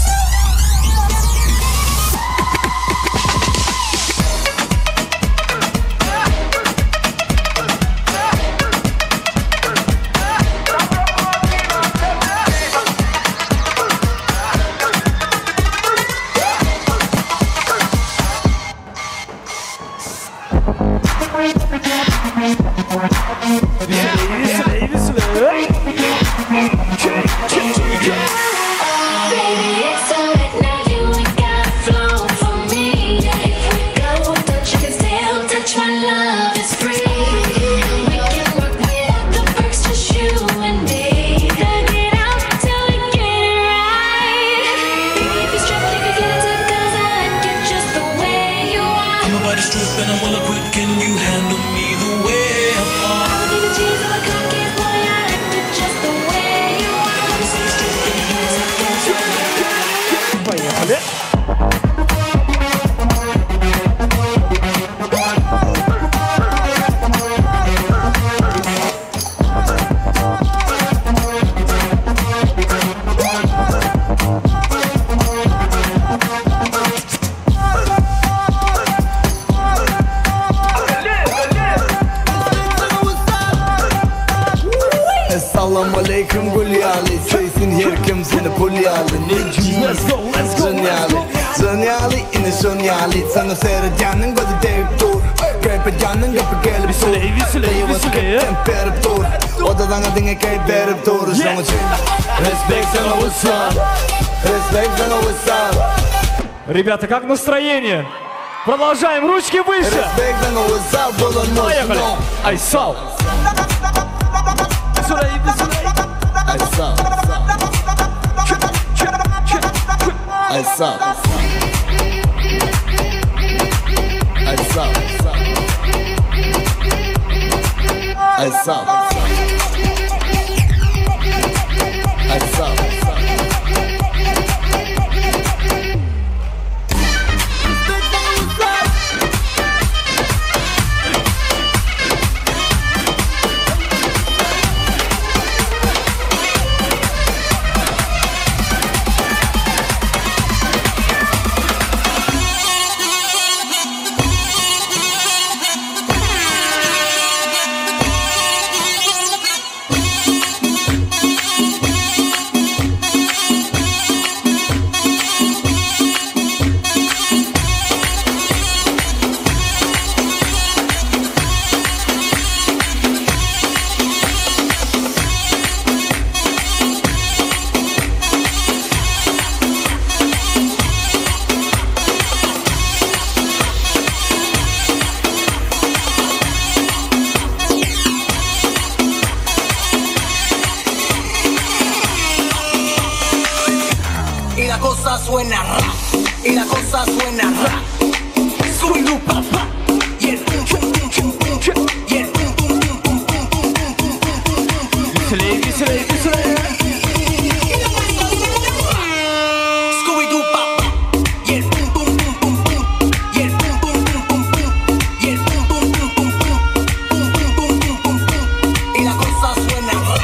Веселее, веселее, веселее! Baby, it's alright now. You ain't got flow for me. If we go touch, you can still touch my love. It's free. We can work without the perks, just you and me. Thug it out till we get it right. Baby, if you strip, you can get it too, 'cause I like it just the way you are. I'm about to strip and I'm well equipped. Can you handle me the way I I don't need the cheese or the cookies, boy. I like it just the way you are. Поехали! Essalamu aleyküm gül ýaly Söýsün her kim seni pul ýaly Let's go, let's go, let's go. Şon ýaly, ine şon ýaly Saňa seredýäniň gözi degip dur Keýp edýäniň gepi gelip dur Веселее, веселее, веселее. Temp berip dur O-da saňa diňe keýp berip dur Şoň üçin Respect saňa what's up Respect saňa what's up Ребята, как настроение? Продолжаем, ручки выше! Respect saňa what's up Поехали! Айсал! Веселее, веселее! Айсал Айсал Айсал Айсал Айсал cosa suena ra, y la cosa suena ra. Scooby-Doo pa pa, y el pum pum pum pum pum, y el pum pum pum pum pum pum pum pum pum pum pum. Веселей, веселей, веселей. Scooby-Doo pa pa, y el pum pum pum pum pum, y el pum pum pum pum pum, y el pum pum pum pum pum, pum pum pum pum pum pum. Y la cosa suena ra,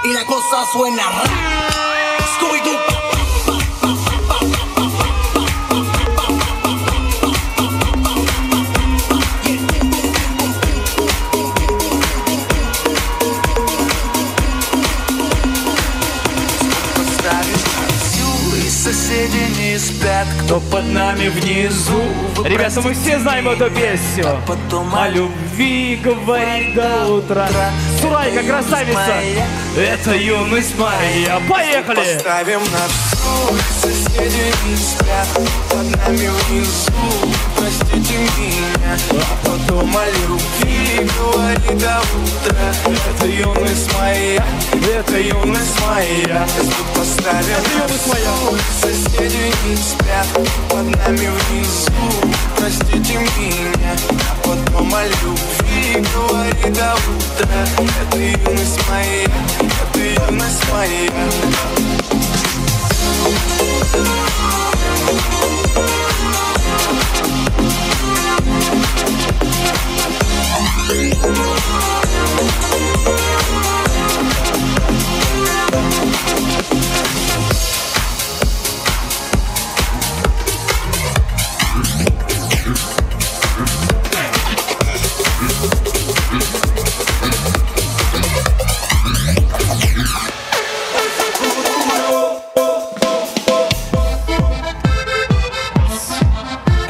y la cosa suena ra. Scooby-Doo pa pa. И соседи не спят, кто под нами внизу. Вы Ребята, мы все знаем эту песню. О любви говорит до утра. Сурайка, красавица. Это юность моя. Поехали! Поставим на всю, соседи не спят, под нами внизу. Простите меня, а потом о любви говорит до утра. Это юность моя, это юность моя. Звук поставим на всю, соседи не спят, под нами внизу. Простите меня, а потом о любви говорит до утра. Это юность моя, это юность моя.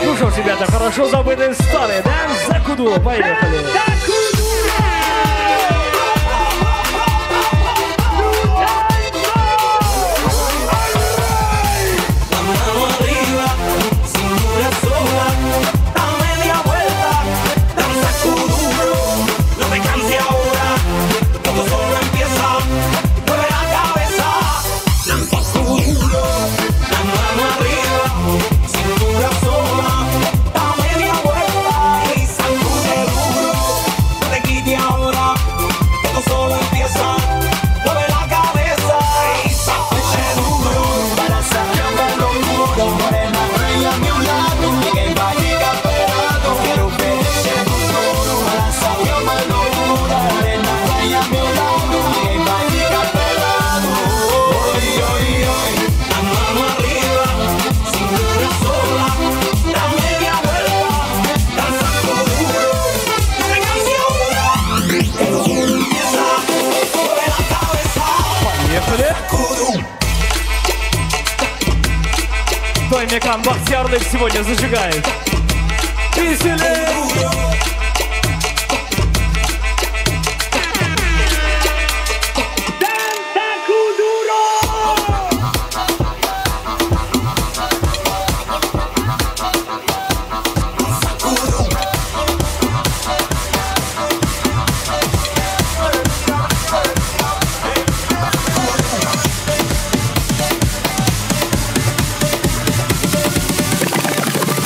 Ну что ж, ребята, хорошо забытые старые, да? За куду, поехали. La mano arriba, cintura sola, da media vuelta, danza kuduro, no te canses ahora, todo solo empieza, mueve la cabeza, danza kuduro, la mano arriba, cintura sola, da media vuelta y sacude duro, no te quites ahora, todo solo empieza, mueve la cabeza y sacude duro, balanza duro, morena, rey a mi lado, que va a llegar pelado, quiero ver ese futuro, balanza duro, morena, rey a mi lado, que va a llegar pelado, oy, oy, oy, la mano arriba, cintura sola, da media vuelta, danza duro, no te canses ahora, que todo empieza, mueve la cabeza. Поехали. Той Мекан Бахтиярлык сегодня зажигает. Веселей!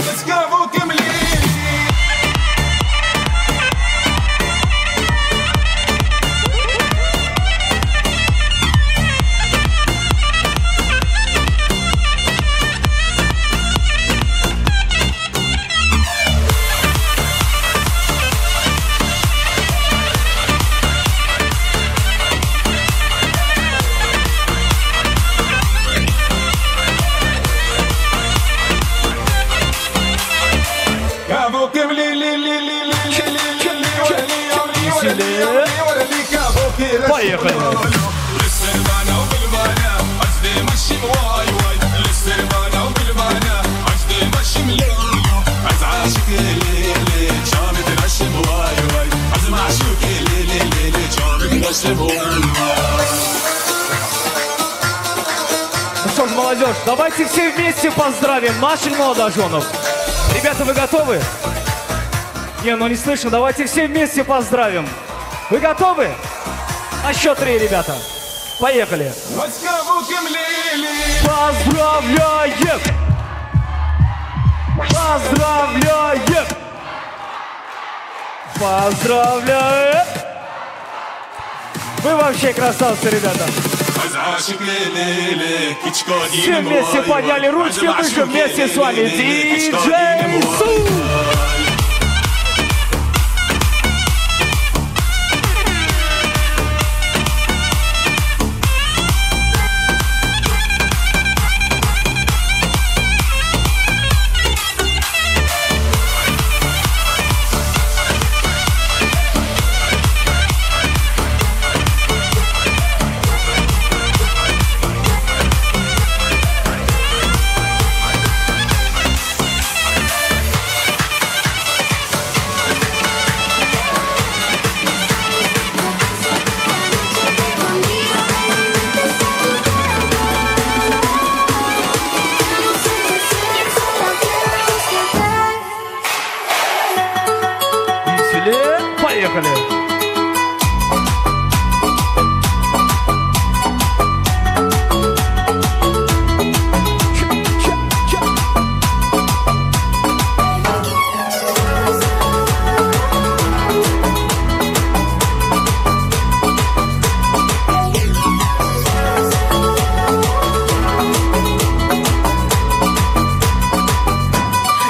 Let's go, Поехали. Ну что ж, молодежь, давайте все вместе поздравим наших молодоженов. Ребята, вы готовы? Не, ну не слышно, давайте все вместе поздравим. Вы готовы? На счет три, ребята. Поехали. Поздравляем! Поздравляем! Поздравляем! Вы вообще красавцы, ребята! Все вместе подняли ручки выше, вместе с вами диджей Су! Веселее, поехали!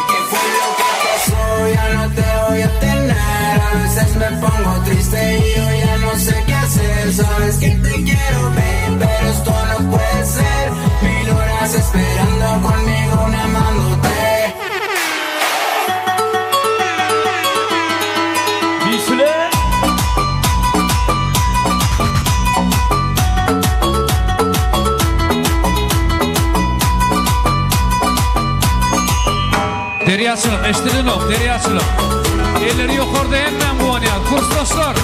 ¿Qué fue lo que pasó? Ya no te voy a tener. A veces me pongo triste y yo ya no sé qué hacer. Sabes que te quiero, baby, pero esto no puede ser. Mil horas esperando conmigo, una amándote. Веселее! Derýaçylyk, eşdilenok, derýaçylyk. Elleri ýokarda hemmäň guwanýar. Kursdaşlar,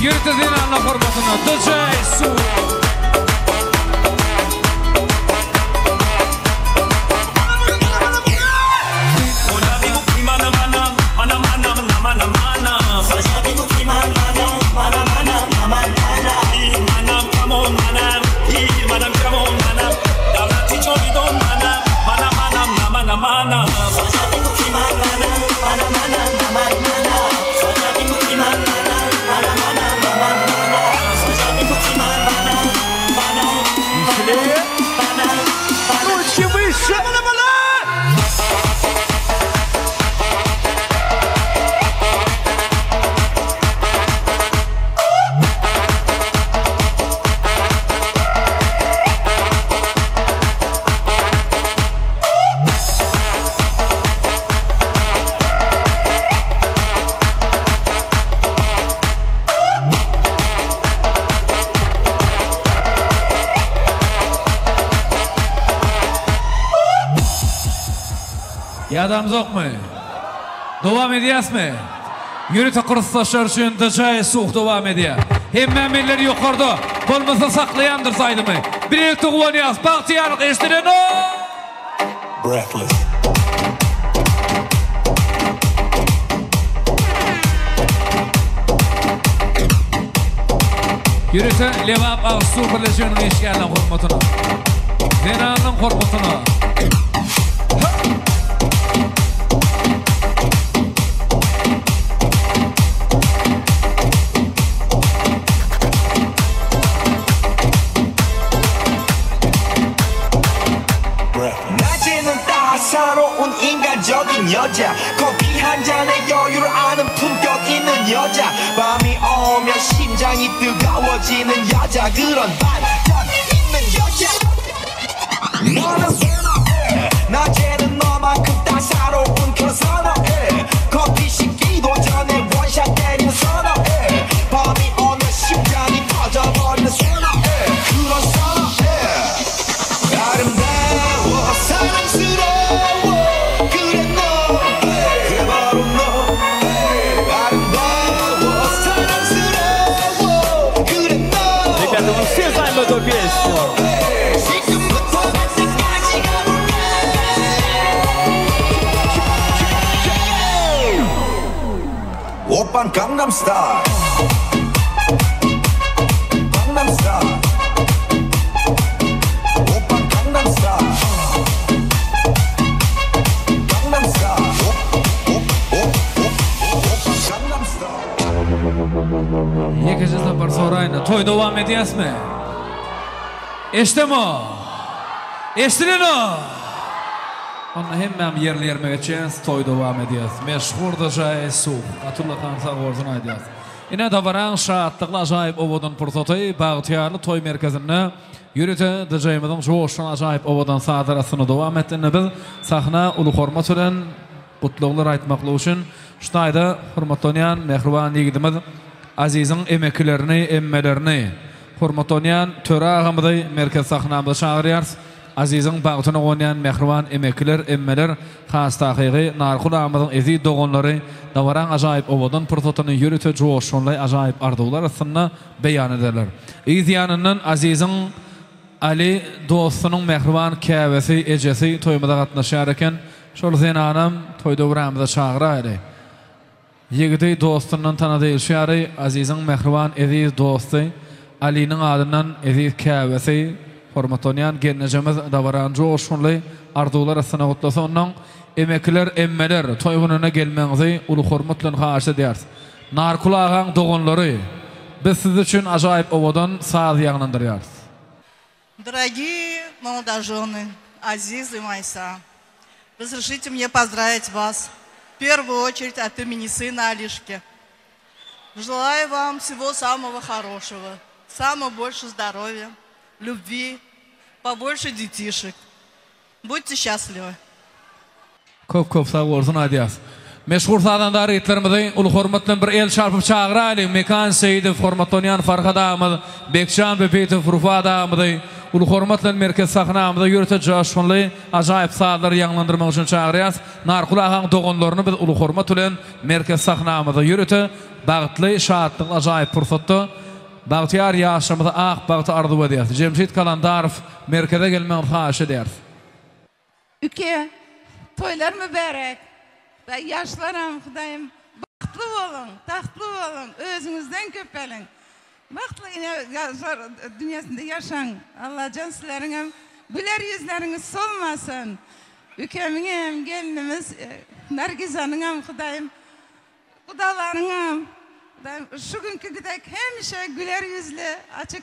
ýörite zenanlar hormatyna DJ Su. Веселее! Ручки выше! Ýadamzokmy? Dowam edýäsmi? Ýörite kursdaşlar üçin DJ Suh dowam edýär. Hemme elleri ýokarda, bolmasa saklaýandyr saýdymy. Birlikde guwanýas, bagtyýarlyk eşdilenok. Breathless. Ýörite Lebap Agyz Suw birleşiginiň işgärleriniň hormatyna. Zenanyň hormatyna. 낮에는 따사로운 인간적인 여자 커피 한 잔에 여유를 아는 품격 있는 여자 밤이 오면 심장이 뜨거워지는 여자 그런 반전 있는 여자 너는 선어해 낮에는 너만큼 따사로운 그런 선어해 커피 식기도 전에 원샷 때리는 선어해 밤이 오면 심장이 터져버리는 선어해 그런 선어해 아름다워 사랑스러워 그래 너 그래 바로 너 아름다워 사랑스러워 그래 너 Ребята, мы все знаем эту песню. 지금부터 끝까지 가볼게 오빤 강남스타일 강남스타일 Toý dowam edýäsmi? Eşdemok. Eşdilenok. Onda hemmäm ýerli ýerime geçýäs, toý dowam edýäs. Meşhur DJ Suh, Atullahan sag bolsun aýdýas. Ine dabaraň şatlykly ajaýyp owadan pursaty Bagtyýarlyk toý merkezinde ýörite DJ-miziň joşgun ajaýyp owadan sazlar astynda dowam etdi. Indi biz sahna uly hormat bilen Gutlaglar aýtmaklyk üçin şu taýda hormatlanýan mähriban ýigidimiz Aziziň emekilerini, emmelerini, hormatlanýan Töre agamyzy merkezi sahnamyza çagyrýarys. Aziziň bagtyna guwanýan mähriban emekiler, emmeler, has takygy Narkul agamyzyň eziz doganlary dabaraň ajaýyp owadan pursatyny ýörite joşgunly ajaýyp arzuwlar astynda beýan ederler. Yz ýanyndan Aziziň Ali dostunyň mähriban käbesi, ejesi toýumyza gatnaşýar eken. Şol zenanam toý döwrämize çagyraýdy. Ýigidi dostundan tanady şýary Aziziň mähriban eziz dosty, Aliniň adyndan eziz käbesi, hormatlanýan gelnejemiz dabarany joşgunly arzuwlar astyna gutlasa onnoň emekiler, emmeler toý gününe gelmegiňizi uly hormat bilen haýyş edýäris. Narkul agaň doganlary, biz siz üçin ajaýyp owadan saz ýaňlandyrýarys. Дорогие молодожены, Азиз и Майса, разрешите мне поздравить вас в первую очередь от имени сына Алишки. Желаю вам всего самого хорошего, самого больше здоровья, любви, побольше детишек. Будьте счастливы! Köp köp sag bolsun aýdýas. Meşhur sazanda artistlerimizi uly hormat bilen bir el çarpyp çagyraýlyň Mekan Seýidow hormatlanýan Farhat agamyz Bekjan Bebetow Rufat agamyzy uly hormat bilen merkez sahnamyza ýörite joşgunly ajaýyp sazlary ýaňlandyrmak üçin çagyrýas Narkul agaň doganlaryny biz uly hormat bilen merkez sahnamyza ýörite bagtly şatlykly ajaýyp pursatda bagtyýar ýaşlarymyza ak bagty arzuw edýäs Jemşit Kalandarow merkeze gelmegiňizi haýyş edýäris. Üke, toýlar mübärek. Hudaý ýaşlaram Hudaýym bagtly boluň, tagtly boluň, özüňizden köpeliň. Bagtly ine ýaşlar dünýesinde ýaşaň. Allajan sizleriňem güler ýüzleriňiz solmasyn. Ükemiňem, gelnimiz Nargizanyňam Hudaýym gudalaryňam Hudaýym şu günkügi dek hemişe güler ýüzli, açyk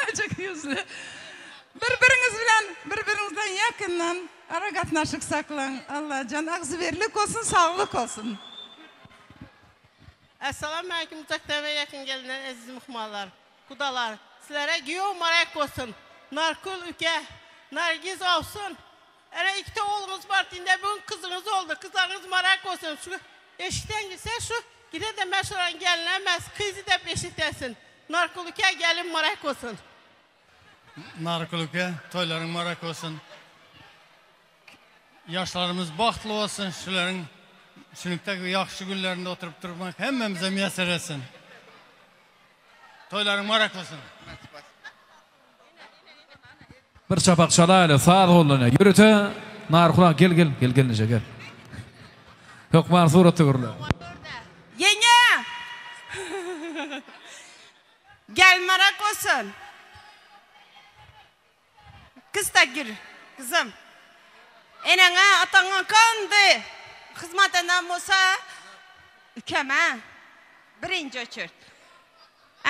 Açyk ýüzli. Bir-biriňiz bilen, bir-biriňizden ýakyndan aragatnaşyk saklaň. Allajan agzybirlik bolsun, saglyk bolsun. Essalamu aleýkum uzakdan we ýakyn gelinler eziz myhmanlar, gudalar. Sizlere giýew marek bolsun. Narkül üke, Nargiz olsun. Ene ikite ogluňyz bar indi bu gün kyzyňyz oldy. Kyzlaryňyz marek bolsun. Şu eşikden girse şu gide de men şolaryň gelini emes, kyzy dep eşitesin. Narkül üke gelin marek bolsun. Narkül üke toýlaryň marek bolsun. Ýaşlarymyz bagtly bolsun. Şularyň şunlukda ýagşy günlerinde oturyp durmak hemmemize miýesser etsin. Toýlaryň marek bolsun. Bir çapak çalaýly, saz gollanýar. Ýörite Narkul aga gel gel, gel gelneje gel. Hökman suratda görüler. Ýeňňe! Gel marak bolsun. Kyz da gir, gyzym. Eneňe, ataňa kandy hyzmat eden bolsa, ükeme. Birinji oçert.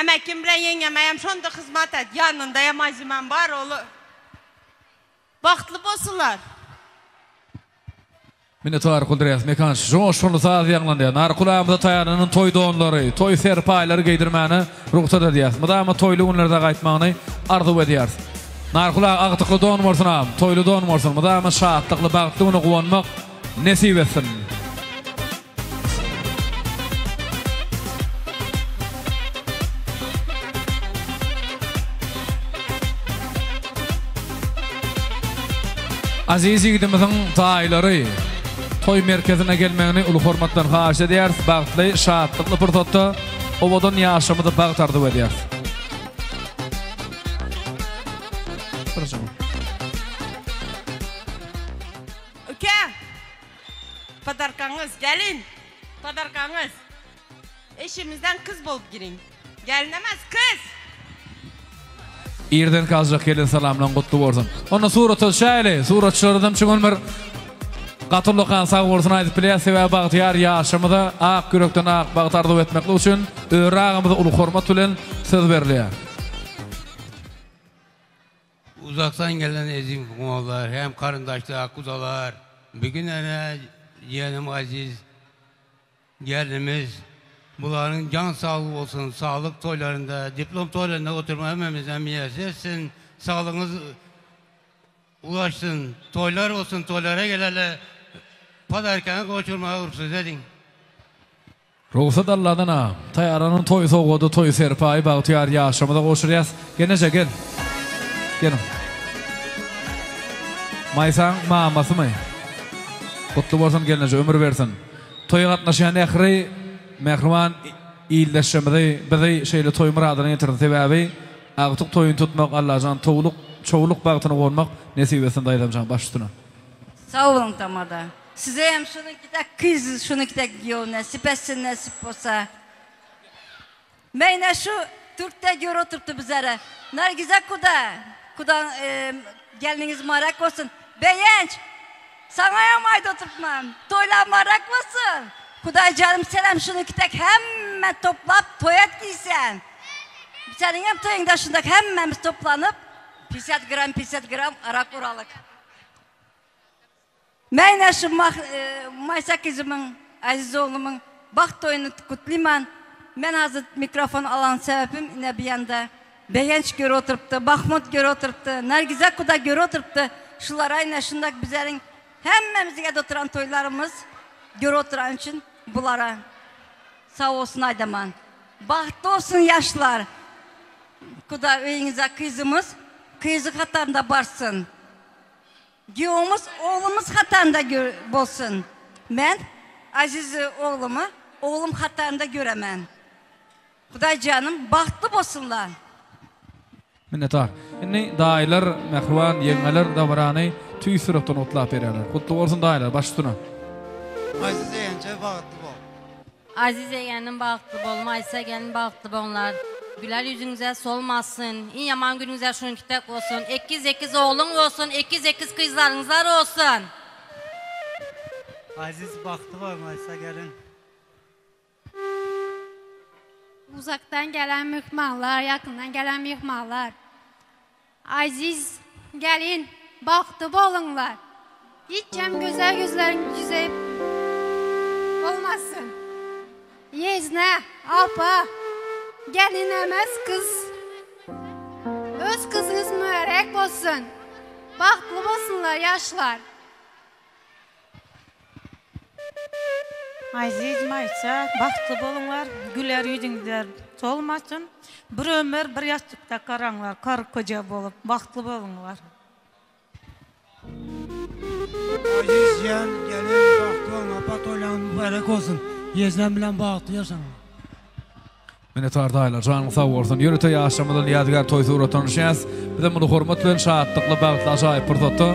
Emekim bilen ýeňňeme hem şonda hyzmat et. Ýanynda hem Azimem bar, ol bagtly bolsunlar. Minnetdar Kuldrýas Mekan joşgunly saz ýaňlanýar. Narkul agamyza taýýarlanan toý donlary, toý serpaýlary geýdirmäne rugsat edýäris. Mydama toýly günlerde gaýtmagyny arzuw edýäris. Narkul aga agtykly don bolsun agam, toýly don bolsun, mydama şatlykly, bagtly güne guwanmak nesip etsin. Aziz ýigidimiziň daýylary toý merkezine gelmegini uly hormat bilen haýyş edýäris. Bagtly, şatlykly pursatda owadan ýaşlarymyza bagt arzuw edýäris. Uka, podarkaňyz, gelin, podarkaňyz. Eşigimizden kyz bolup giriň. Gelin emes, kyz! Irden aljak gelen salamlaň gutly bolsun. Onda surata düşäýeli. Suratçylardan şu gün bir. Gaty ullakan sag bolsun aýdyp bilýäs, sebäbi bagtyýar ýaşymyza ak ýürekden ak bagt arzuw etmeklik üçin Öri agamyza uly hormat bilen söz berilýär. Uzakdan gelen ezim kumalar, hem karyndaşlar, kudalar, bugün ene yeğenim Aziz gelinimiz, bularyň can saglygy bolsun, saglyk toýlarynda, diplom toýlarynda oturma hemmemizden miýesser etsin, saglygyňyz ulaşsyn, toýlar bolsun, toýlara geleli podarkany gowşurmaga rugsat ediň. Rugsat Alladan a. Taýýarlanan toý sowgady, toý serpaýy bagtyýar ýaşlarymyza gowşurýas. Gelneje, gel. Geliň. Maýsaň mamasymy? Gutly bolsun gelneje, ömür bersin. Toýa gatnaşýan ähli mähriban ildeşlerimizi bizi şeýle toý myradyna ýetirdi. Sebäbi agtyk toýuny tutmak Allajan towluk, çowluk bagtyna gonmak nesip etsin daýzamjan baş üstüne. Sag boluň tamada. Size hem şunuňkidek kyz, şunuňkidek giýew nesip etsin nesip bolsa. Meyne şu Türkde gör oturupdy bizlere. Nargize kuda, kuda gelniňiz mübarek bolsun. Begenç, saňa hem aýdyp oturupman. Toýlar mübarek bolsun. Hudaý janym senem şunuňkidek hemme toplap toý et diýsen. Seniň hem toýuňda şundak hemmämiz toplanyp, 50 gram, 50 gram arak uralyk. Meyne şu Maysa kyzymyň, Aziz oglumyň bagt toýuny gutlyman. Men hazir mikrofon alan sebäpim ine bu ýanda Begenç görüp oturypdy, Mahmut görüp oturypdy, Nargiza kuda görüp oturypdy. Şulara ine şundak bizleriň hemmemiziň edip oturan toýlarymyz görüp oturan üçin bulara sag bolsun aýdaman. Bagtly bolsun ýaşlar. Kuda öýüňize kyzymyz kyzy hatarynda barsyn. Giýewimiz oglumyz hatarynda bolsun. Men Aziz oglumy oglum hatarynda göremen. Hudaý janym bagtly bolsunlar. Minnetdar. Indi daýylar, mähriban ýeňňeler dabarany tüýs ýürekden gutlap berýärler. Gutly bolsun daýylar, baş üstüne. Aziz eýenje bagtly bol. Aziz egenim bagtly bol, Maýsa gelin bagtly boňlar. Güler ýüzüňize solmasyn. Iň ýaman günüňize şuňki dek bolsun. Ekiz ekiz ogluň bolsun, ekiz ekiz kyzlaryňyzlar bolsun. Aziz bagtly bol Maýsa gelin. Uzakdan gelen myhmanlar, ýakyndan gelen myhmanlar. Aziz gelin, bagtly boluňlar. Hiç hem gözel ýüzleriň ýüze bolmasyn. Ýezne, apa, gelin emes kyz. Öz kyzyňyz mübärek bolsun. Bagtly bolsunlar ýaşlar. Aziz Maýsa bagtly boluňlar güler ýüzüňizler solmasyn bir ömür bir ýassykda garaňlar kar koja bolup bagtly boluňlar. Aziz ýen gelin bagtly boluň apa toýlaryňyz mübärek bolsun ýežnem bilen bagtly ýaşaň. Minnetdar daýylar janyň sag bolsun. Ýörite ýaşlarymyzdan ýadygär toý suratlaryny düşýäs. Bizem muny hormat bilen şatlykly bagtly ajaýyp pursatda.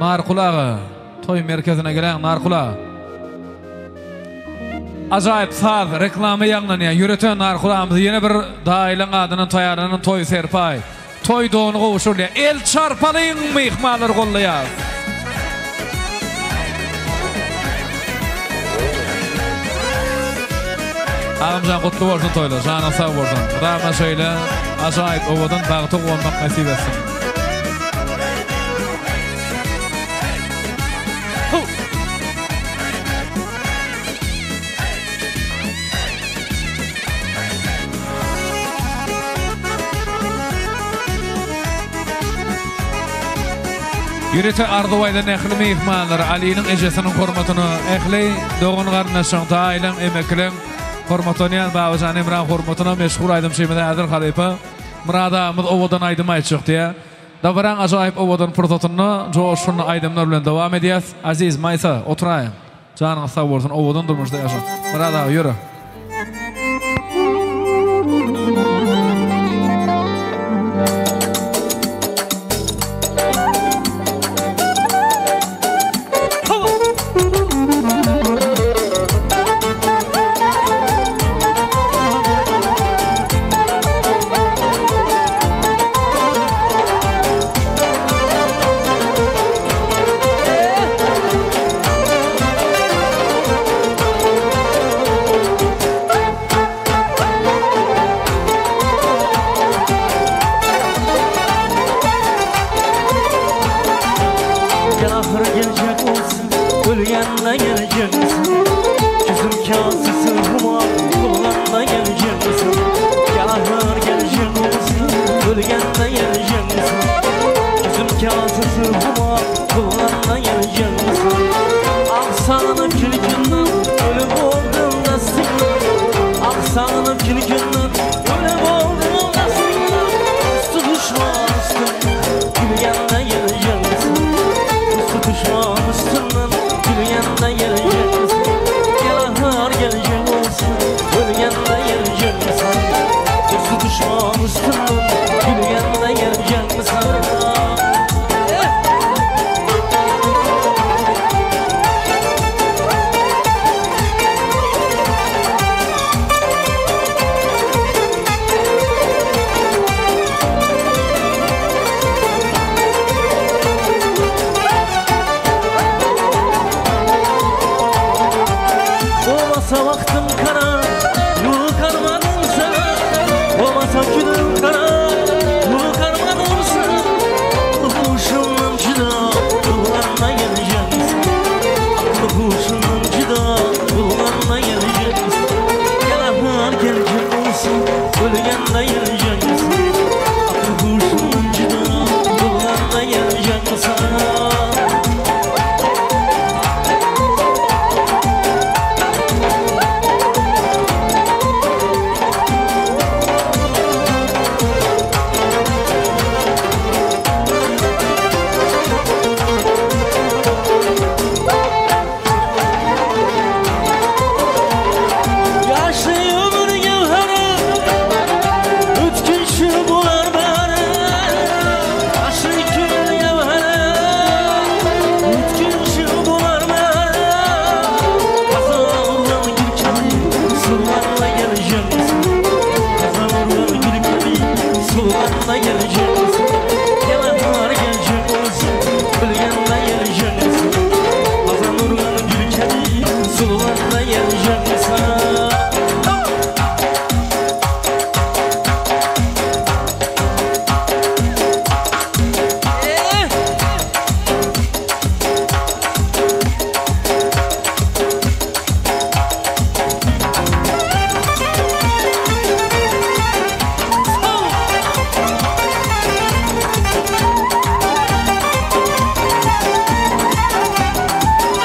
Narkul aga toý merkezine geläň Narkul aga. Ajaýyp saz reklama ýaňlanýar. Ýörite Narkul agamyzy ýene bir daýylaň adyndan taýýarlanan toý serpaý. Toý dony gowşurylýar. El çarpalyň myhmanlary gollaýas. Agamjan gutly bolsun toýlar. Janyň sag bolsun. Mydama şeýle ajaýyp owadan bagta guwanmak nesip etsin. Ýörite arzuw aýdan ähli myhmanlar, Alynyň ejesiniň hormatyna, ähli dogan-garyndaşlaryň, daýylaň, emekileň hormatlanýan Babajan Hemraň hormatyna meşhur aýdymçymyz häzir halypa Myrat agamyz owadan aýdym aýtjak diýýär. Dabaraň ajaýyp owadan pursatynda joşgunly aýdymlar bilen dowam edýäs. Aziz, Maýsa, oturaýyň. Janyňyz sag bolsun owadan durmuşda ýaşaň. Myrat aga ýöre. Ölgende geleceksin Gözüm kasesi humar Bulganda geleceksin Gel ahır gelecek olsun Ölgende geleceksin Gözüm kasesi humar Bulganda geleceksin Ah sağınıp külkünden Ölüp oldum dastıkla Ah sağınıp külkünden Ölüp oldum dastıkla Üstü düşman üstünden Gülgende geleceksin Üstü düşman üstünden Gülgende geleceksin Gel ahır gelecek olsun Ölgende geleceksin Üstü düşman üstünden Gülgende geleceksin. Olmasa vaxtım kara, yukarmadım sana. Olmasa günüm kara, yukarmadım sana. Aklı huşumdan cüda, kulağına geleceksin. Aklı huşumdan cüda, kulağına geleceksin. Gel ahır gelecek olsun, ölgende geleceksin. Aklı huşumdan cüda, kulağına geleceksin. Yaşlı ömür gevheri, ötkünçü bular beni. Yaşlı ömür gevheri, ötkünçü bular beni. Kaza vurulan gül gibi, sularla geleceksin. Kaza vurulan gül gibi, sularla geleceksin. Gel ahar gelecek olsun, ölgende geleceksin. Kaza vurulan gül gibi, sularla geleceksin.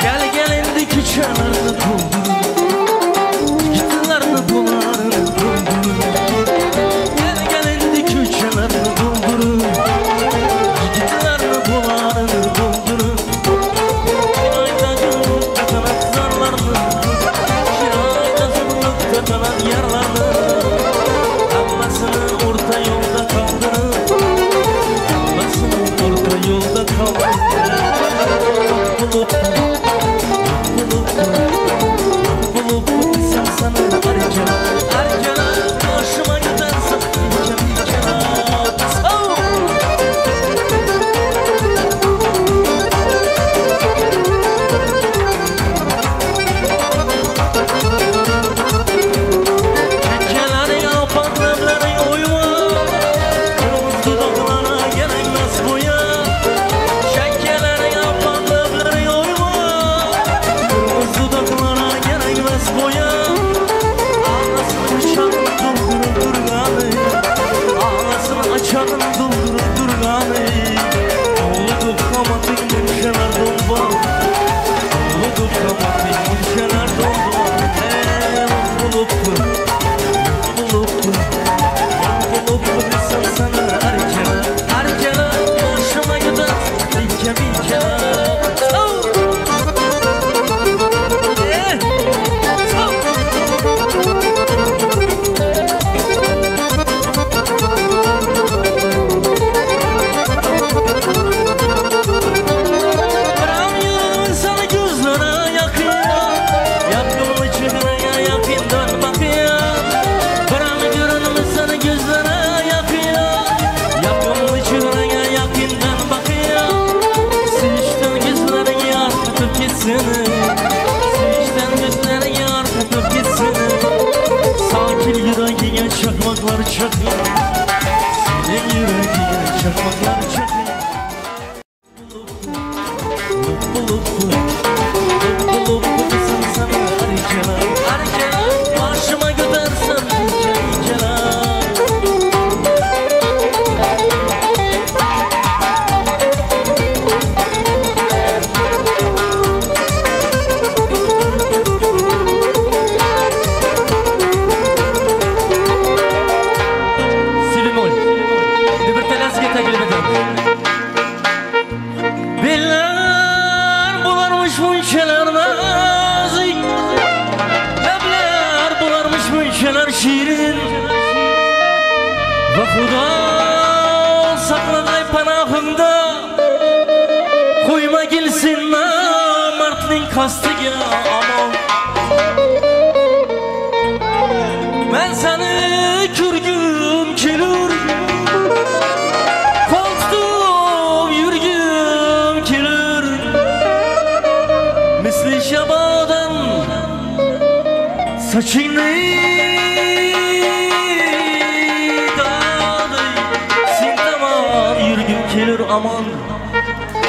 Gel gel indi küçelerini doldur, gittilerini dolarını doldur. Gel gel indi küçelerini doldur, gittilerini dolarını doldur. Kirayda zırlık katanak zarlarını, kirayda zırlık katanak yarlarını. Anlasını orta yolda kaldırın, anlasını orta yolda kaldırın. Bulup bulup bulup sana erken erken başıma gidersen diken diken. Kekeleri yapan lebleri oyma, kırmızı dudaklara gerekmez bu ya. Şekeleri yapan lebleri oyma, kırmızı dudaklara gerekmez bu ya. Ağlasını açanın doldurup durganı, ağlasını açanın doldurup durganı. Oğlu kamatın münşeler dolba, oğlu kamatın münşeler dolba. Bulup bulup bulup desem sana erken erken başıma gider diken diken. Çakmaklar çakıyor, senin yüreğine çakmaklar çakıyor. Bulup bulup bulup nazik Lebler bularmış müşeler şirin Ve Huda saklagay panahında Koyma gelsin namertliğin kastıga aman Ben seni kürgüm kelur Korktum yürgüm kelur Misli şabadan saçını dağday Sen tamam yürgüm kelur aman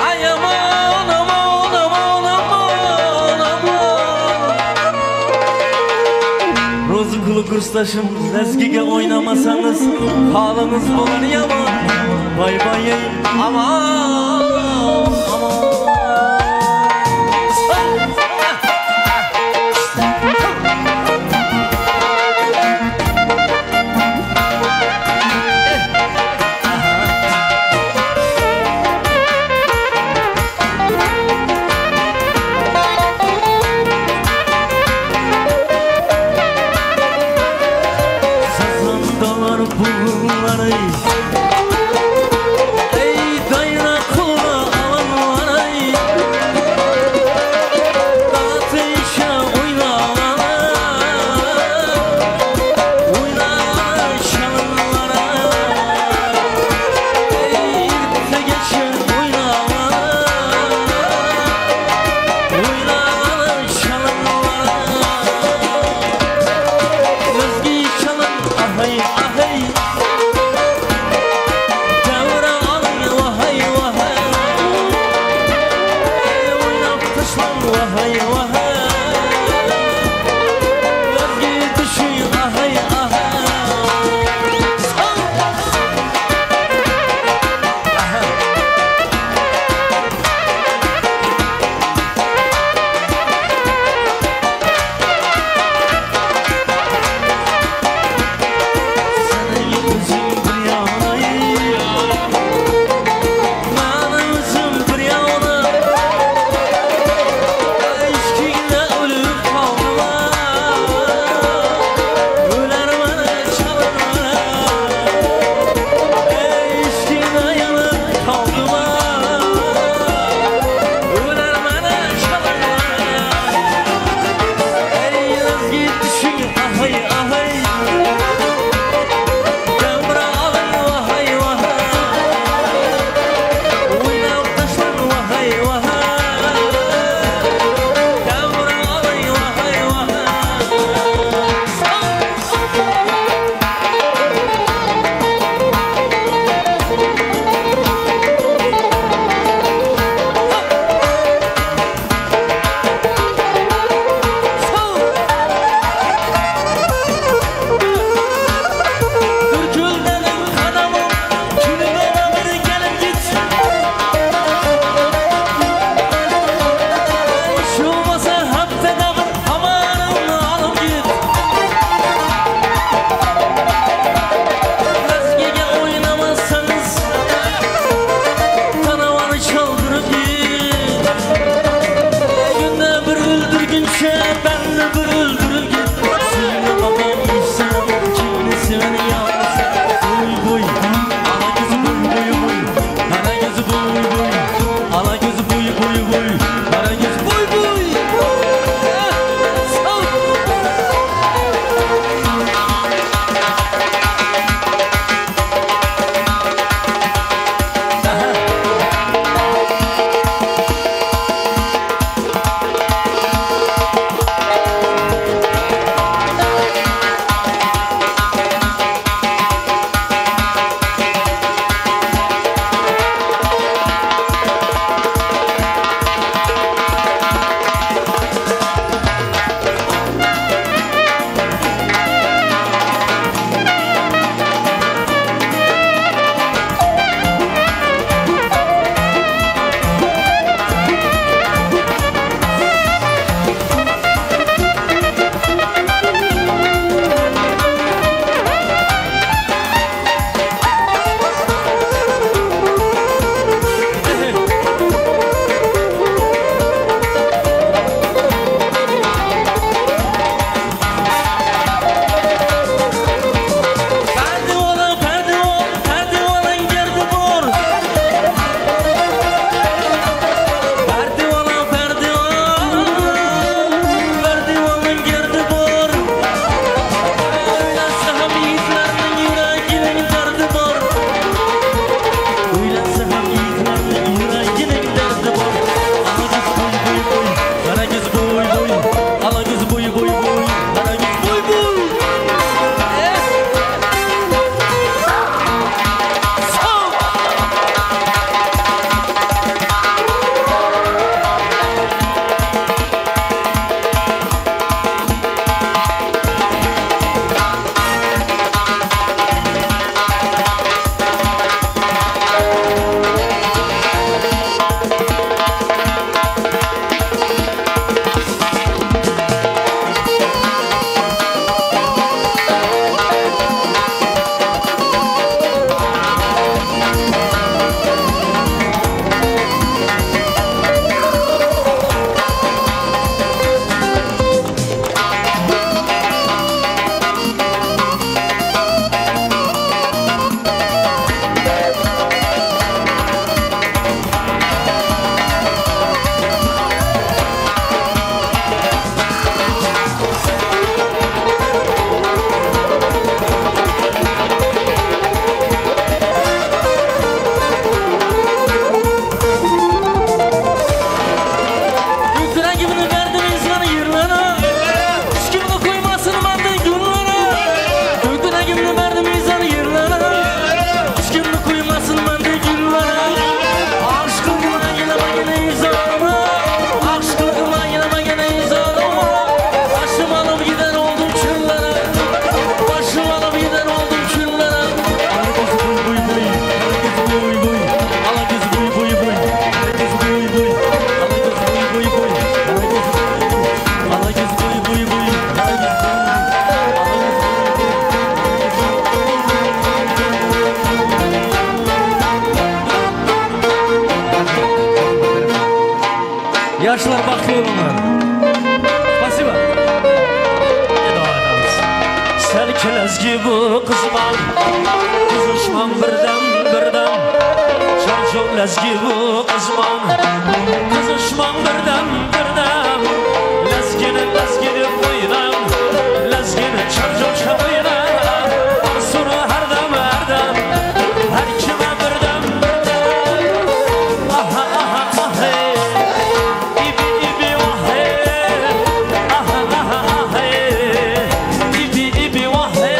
Ay aman aman aman aman aman Rozukulu kursdaşım lezgiga oynamasanız Halınız bolar yaman Bay bay ey aman aman Sazandalar bunları Ey dayına kula alanlar ey Ateşe oynayanlar Oynayan şalınlara Ey irte geçen oynayanlar Oynayan şalınlara Özgü çalın ahay ahay Devre alın vahay vahay Ey oynap taşlan vahay vahay Özgü düşün ahay ahay Senin yüzün bir yana Benim yüzüm bir yana Eşkine ölüp kaldım Öler bana çalar Eşkine yanıp kaldım Öler bana çalar Ey özgü düşün ahay ahay Devre alın vahay vahay Oynap taşlan vahay vahay Devre alın vahay vahay Dürküldenim kanamım Günüme bir gelip git Hiç olmasa haftada bir amanım alıp git Lezgige oynamazsanız Kanavanı çaldırıp git Günde bir öldürgünçe Ben de bir öldürüp git Seni babam işsen Kimini seveni yalnız Boy boy Ana gözü boy boy boy Ana gözü boy boy Ana gözü boy boy boy Ana gözü boy boy Sağ ol. Kelezgi bu kızman Kızışman birden birden Çarçok lezgi bu kızman Kızışman birden birden Lezgini lezgini oynan Lezgini çarçok oynan Arsunu her dem her dem Her kime birden birden Aha aha ah hey İbi ibi vah hey Aha aha ah hey İbi ibi vah hey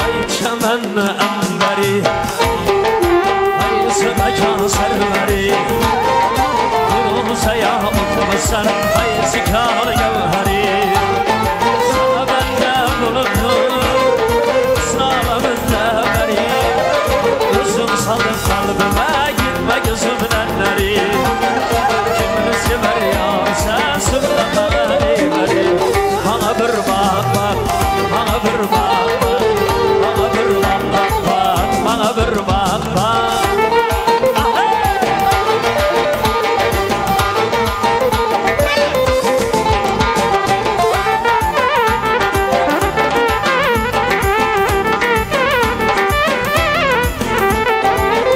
Ay çemen emberi Ay mekan serveri Durulsa ya otursan Ay zikar gevheri Sana bende bulundu Sana bende beri Özüm saldım kalbime Gitme gözümden neri Kimini sever yar sen söyle bana ey beri Bana bir bak bak Bana bir bak bak Bana bir bak bak bak Bana bir bak bak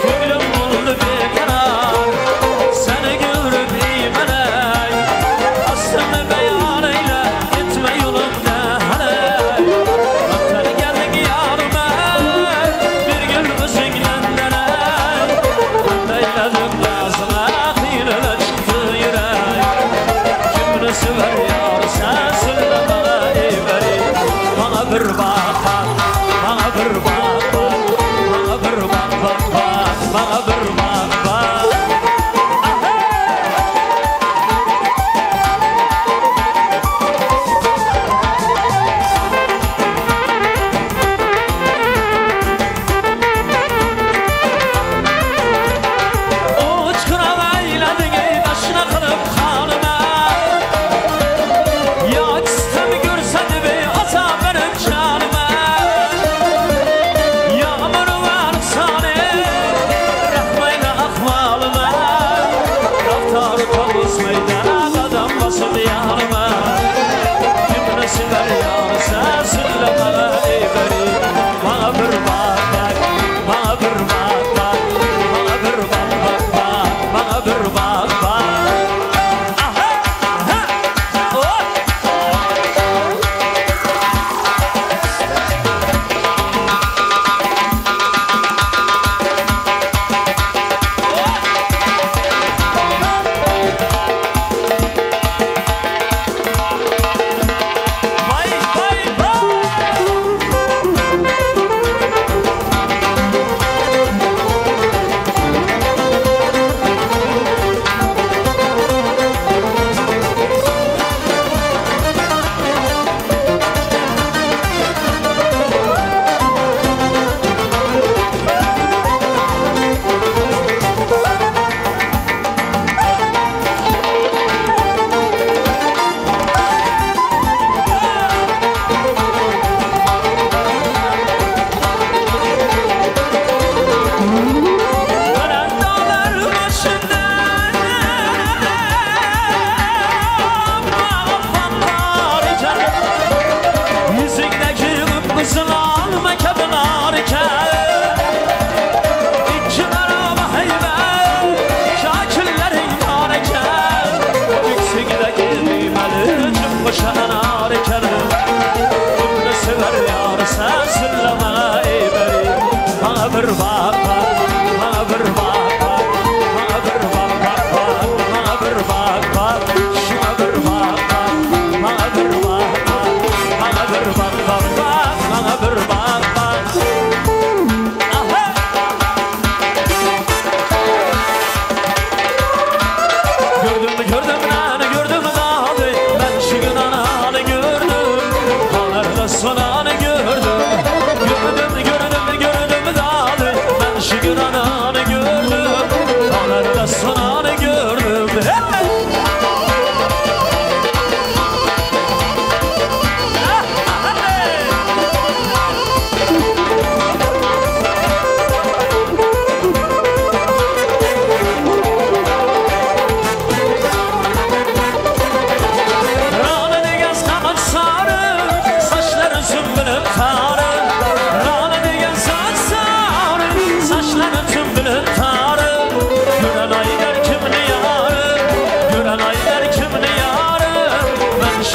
Köňlüm boldy bekarar Seni görüp eýmenek Aslyny beýan eýle Gitme ýolumda hälek Öten geldiň ýanyma Bir gül özüňden denek Neýledim nazyňa Hyýalyna çykdy ýürek Kimni söwer ýar sen söyle maňa eý beri Maňa bir bak bak Maňa bir bak bak Maňa bir bak bak bak Maňa bir bak bak Uçkura eyledin ey başına kılıp kanıma Ya istem görsen be azap benim canıma Yağmur var sani Rahmeyle ahvalıma Raftar tavus meydana Adam basın yanıma Kimini sever yar sen söyle bana ey beri Bana bir bak bak Bana bir bak bak Bana bir bak bak bak Bana bir bak bak Aha aha Oh! Vay vay!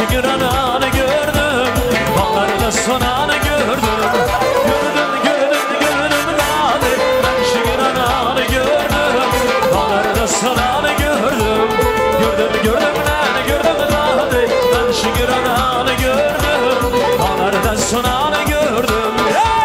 şükür ananı gördüm. Baglarda sonanı gördüm. Gördüm gördüm gördüm nadir. Ben şükür ananı gördüm. Baglarda sonanı gördüm. Gördüm gördüm nane gördüm nadir. Ben şükür ananı gördüm. Baglarda sonanı gördüm. Hey!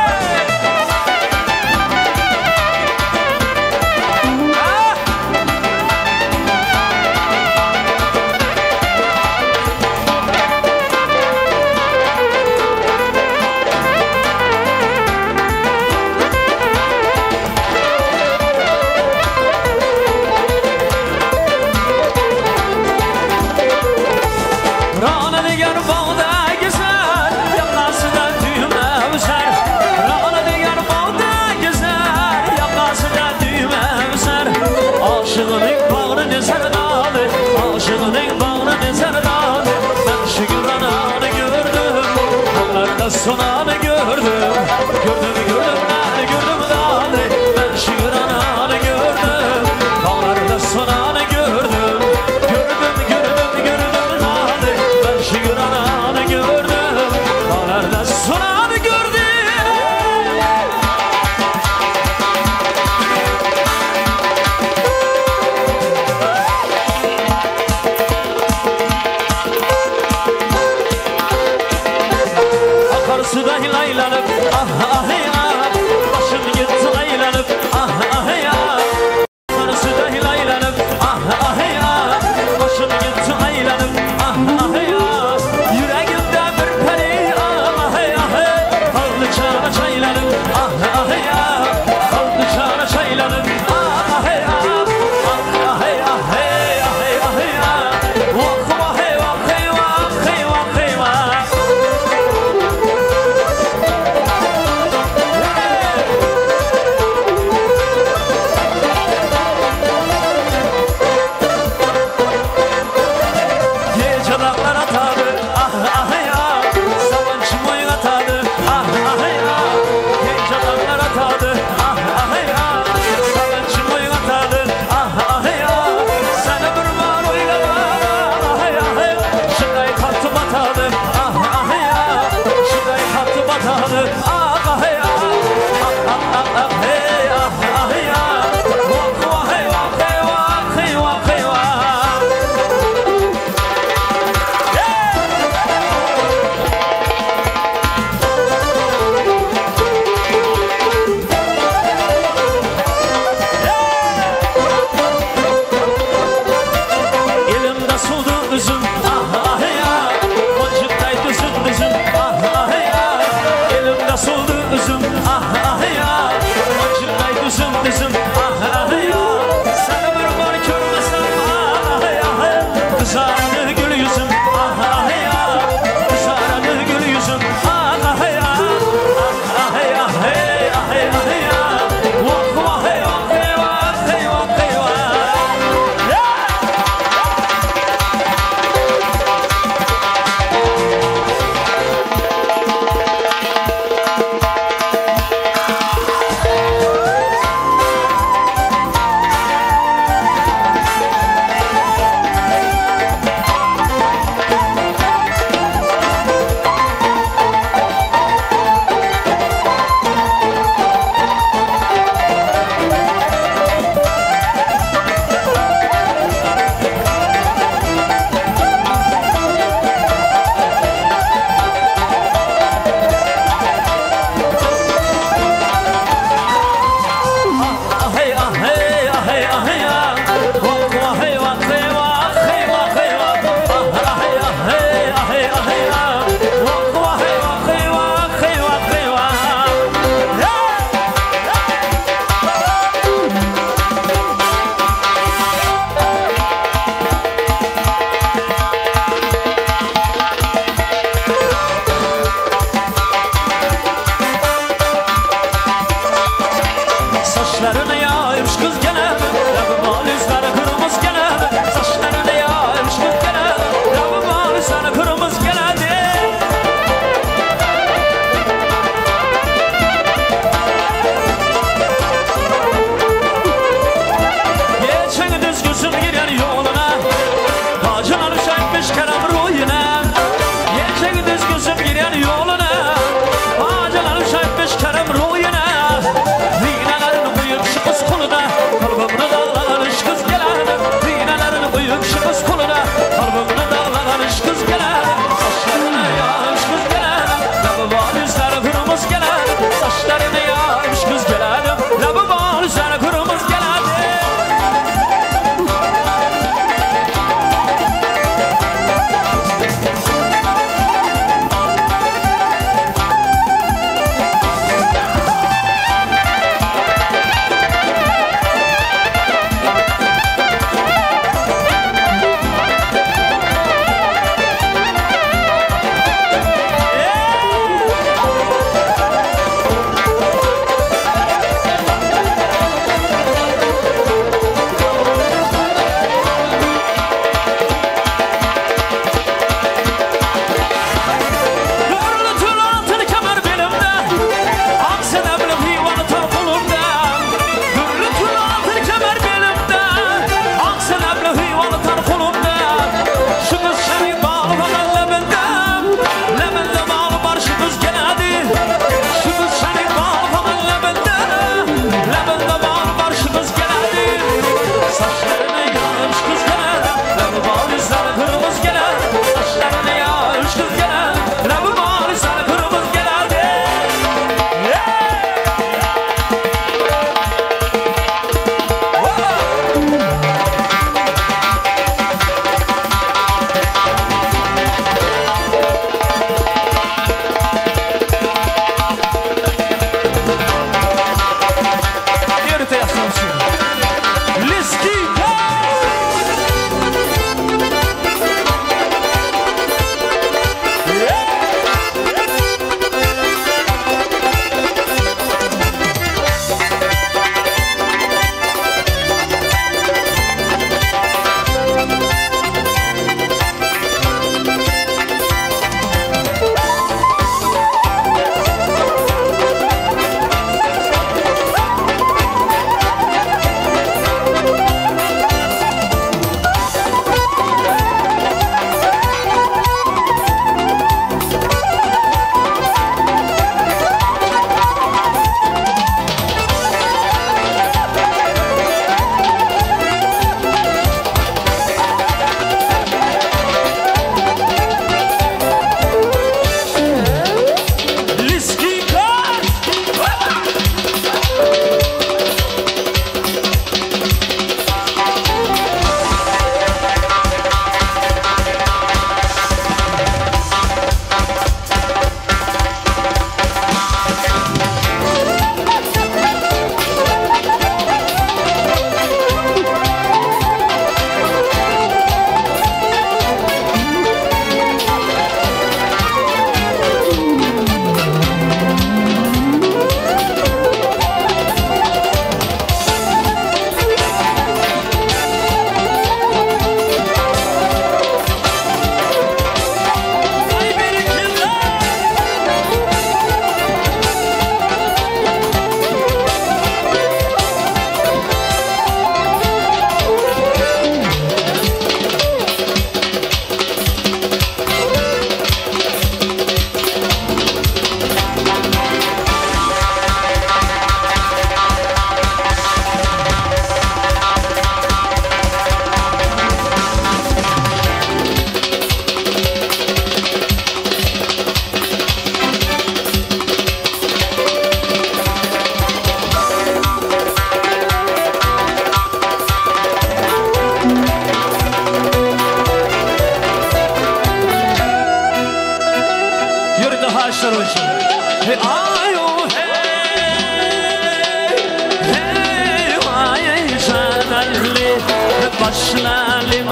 Başlalyň,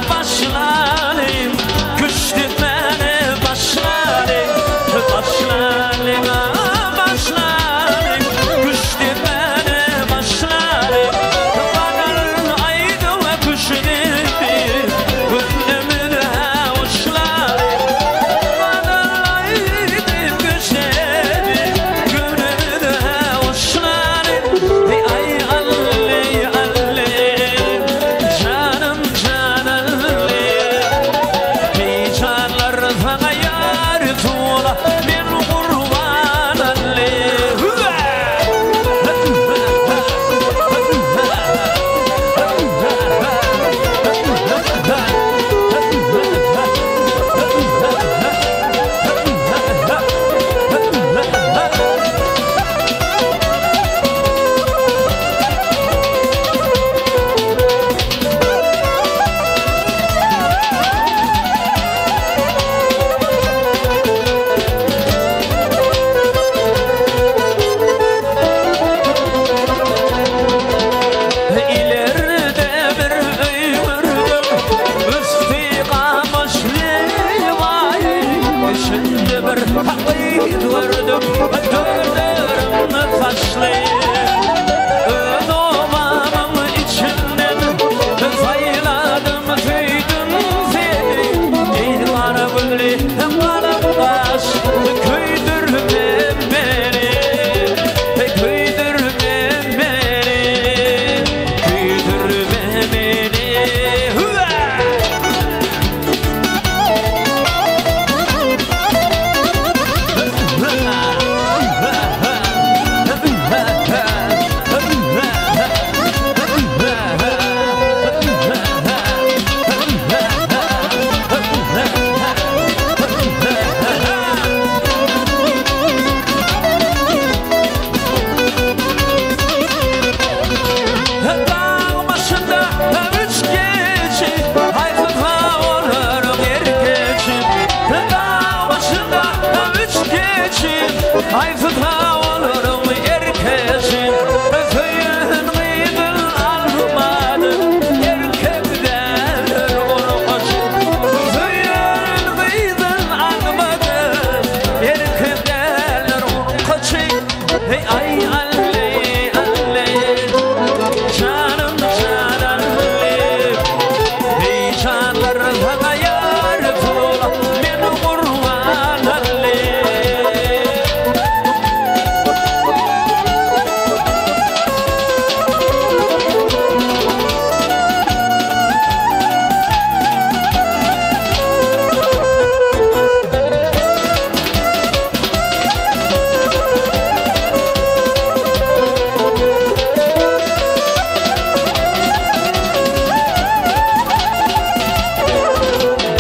başlalyň, Küşt depmäne başlalyň, Başlalyň, başlalyň, Küşt depmäne başlalyň. Gadar aýdyň küşt depi, Göwnümiz-hä hoşlalyň. Gadar aýdyň küşt depi, Göwnümiz-hä hoşlalyň. Aý Alle, Alle, Janym, jan Alle. Heý janlar saňa ýar tola, Men gurban Alle. Hüwä! Ileride bir öý gördüm, üsti gamyşly baý. Içinde bir gyz gördüm, dörderim saçly. Öz obamyň içinden saýladym, söýdüm seni. Eý gara gülli galam gaş, köýdürme meni. Köýdürme meni, köýdürme meni. Hüwä! Dag başynda üç geçi, Haýsysa olaryň erkeçi. Dag başynda üç geçi, Haýsysa olaryň erkeçi. Söýen gyzyn almady, Erkek däldir urkaç. Söýen gyzyn almady, Erkek däldir urkaç. Hey ay alle alle, Janım jan alle. Hey janlar saňa ýar tola, Men gurban alle.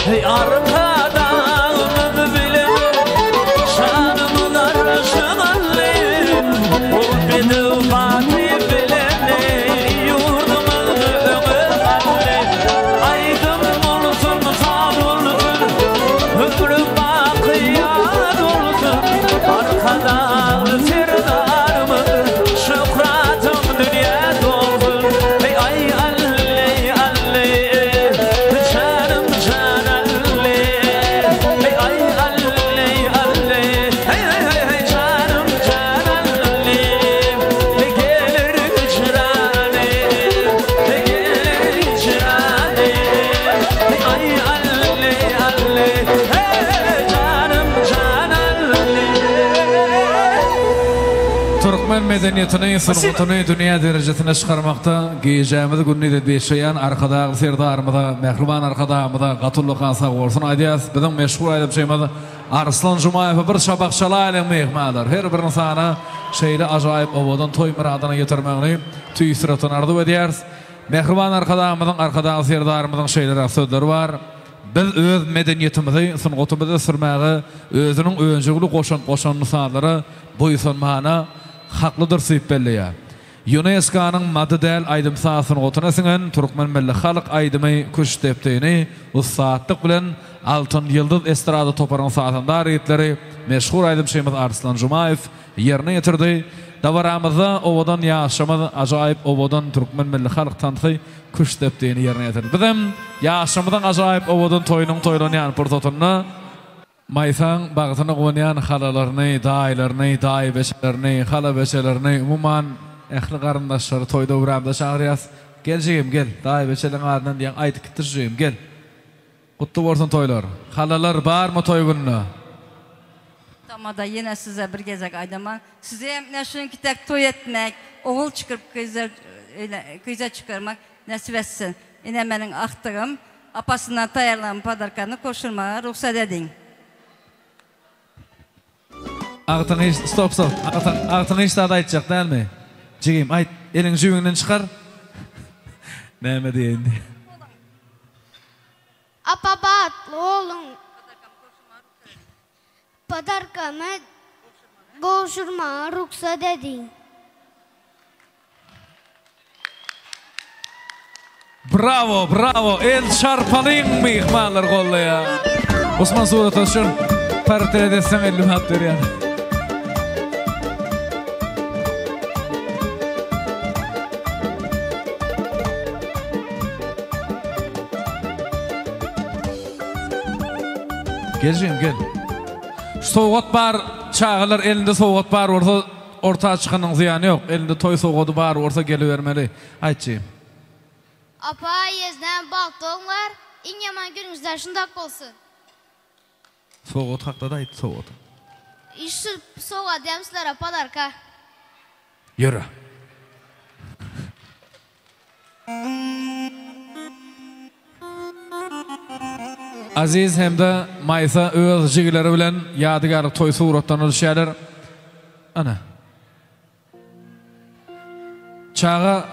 Hey arkadağımız bile şanımız arşın Ol bedew baty bilene ýurdumyz öňe alle. Aýdym bolsun, saz bolsun, ömrüm baky ýaz bolsun. Arkadagly Serdarymyz şöhratym dünýä dolsun. Hey aý alle alle, janym jan alle. Hey ay alle alle, hey hey hey hey janym jan alle. Gelir hicrane, gelir hicrane. Hey ay alle alle, hey janym jan alle. Türkmen medeniýetini, sungatyny dünýä derejesine çykarmakda gijämizi gündiz edip işleýän Arkadagly Serdarymyza, mähriban Arkadagymyza gaty ullakan sag bolsun aýdýas. Biziň meşhur aýdymçymyz Arslan Jumaýewe bir çapak çalaýlyň myhmanlar. Her bir ynsana şeýle ajaýyp owadan toý myradyna ýetirmegini tüýs ýürekden arzuw edýäris. Mähriban Arkadagymyzyň, Arkadagly Serdarymyzyň şeýleräk sözleri bar, Biz öz medeniýetimizi, sungatymyzy ösdürmäge, özüniň önjügli goşant goşan ynsanlara buýsanmana haklydyrys diýip belleýär. Ýunesko-nyň maddy däl aýdym-saz sungatyna siňen türkmen milli halk aýdymy Küştdepdini ussatlyk bilen Altyn ýyldyz estrada toparynyň sazandar ýigitleri, meşhur aýdymçymyz Arslan Jumaýew ýerine ýetirdi. Dabaramyzda owadan ýaşymyz ajaýyp owadan türkmen milli halk tansy Küştdepdini ýerine ýetirdi. Bizem ýaşymyzyň ajaýyp owadan toýunyň toýlanýan pursatynda Maýsaň bagtyna guwanýan halalaryny, daýylaryny, daýybeçelerini, halabeçelerini, umuman, ähli garyndaşlary toý-döwramyza çagyrýas. Gel jigim, gel, daýybeçeleň adyndan diýýän, aýdyp gitdir jigim, gel. Gutly bolsun toýlar. Halalar barmy toý gününe? Tamada ýene size bir gezek aýdaman, size hem ine şuňki dek toý etmek, ogul çykyryp gyza gyza çykarmak nesip etsin. Ine meniň agtygym, apasyndan taýýarlan podarkany gowşurmaga rugsat ediň. Agtyň hiç stop stop agtyň agtyň hiç zat aýtjak dälmi jigim aýt eliňi jübiňden çykar näme diýeýin diý. Apa batly boluň. Podarkamy gowşurmaga rugsat ediň. Bravo bravo el çarpalyň myhmanlar gollaýa. Osman surata düşür. Portret etseň 50 manat berýän. Gel jigim gel. Şu sowgat bar çagalar elinde sowgat bar bolsa orta çykanyň zyýany ýok. Elinde toý sowgady bar bolsa gelibermeli. Aýt jigim. Apa ýeznäm bagtly bolňlar iň ýaman günüňizler şundak bolsun. Sowgat hakda-da aýt sowgat. Şu sowgat hem sizlere podarka. Ýöre. Aziz hem-de Maýsa öz jigileri bilen ýadygärlik toý suratlaryna düşýärler. Ana. Çaga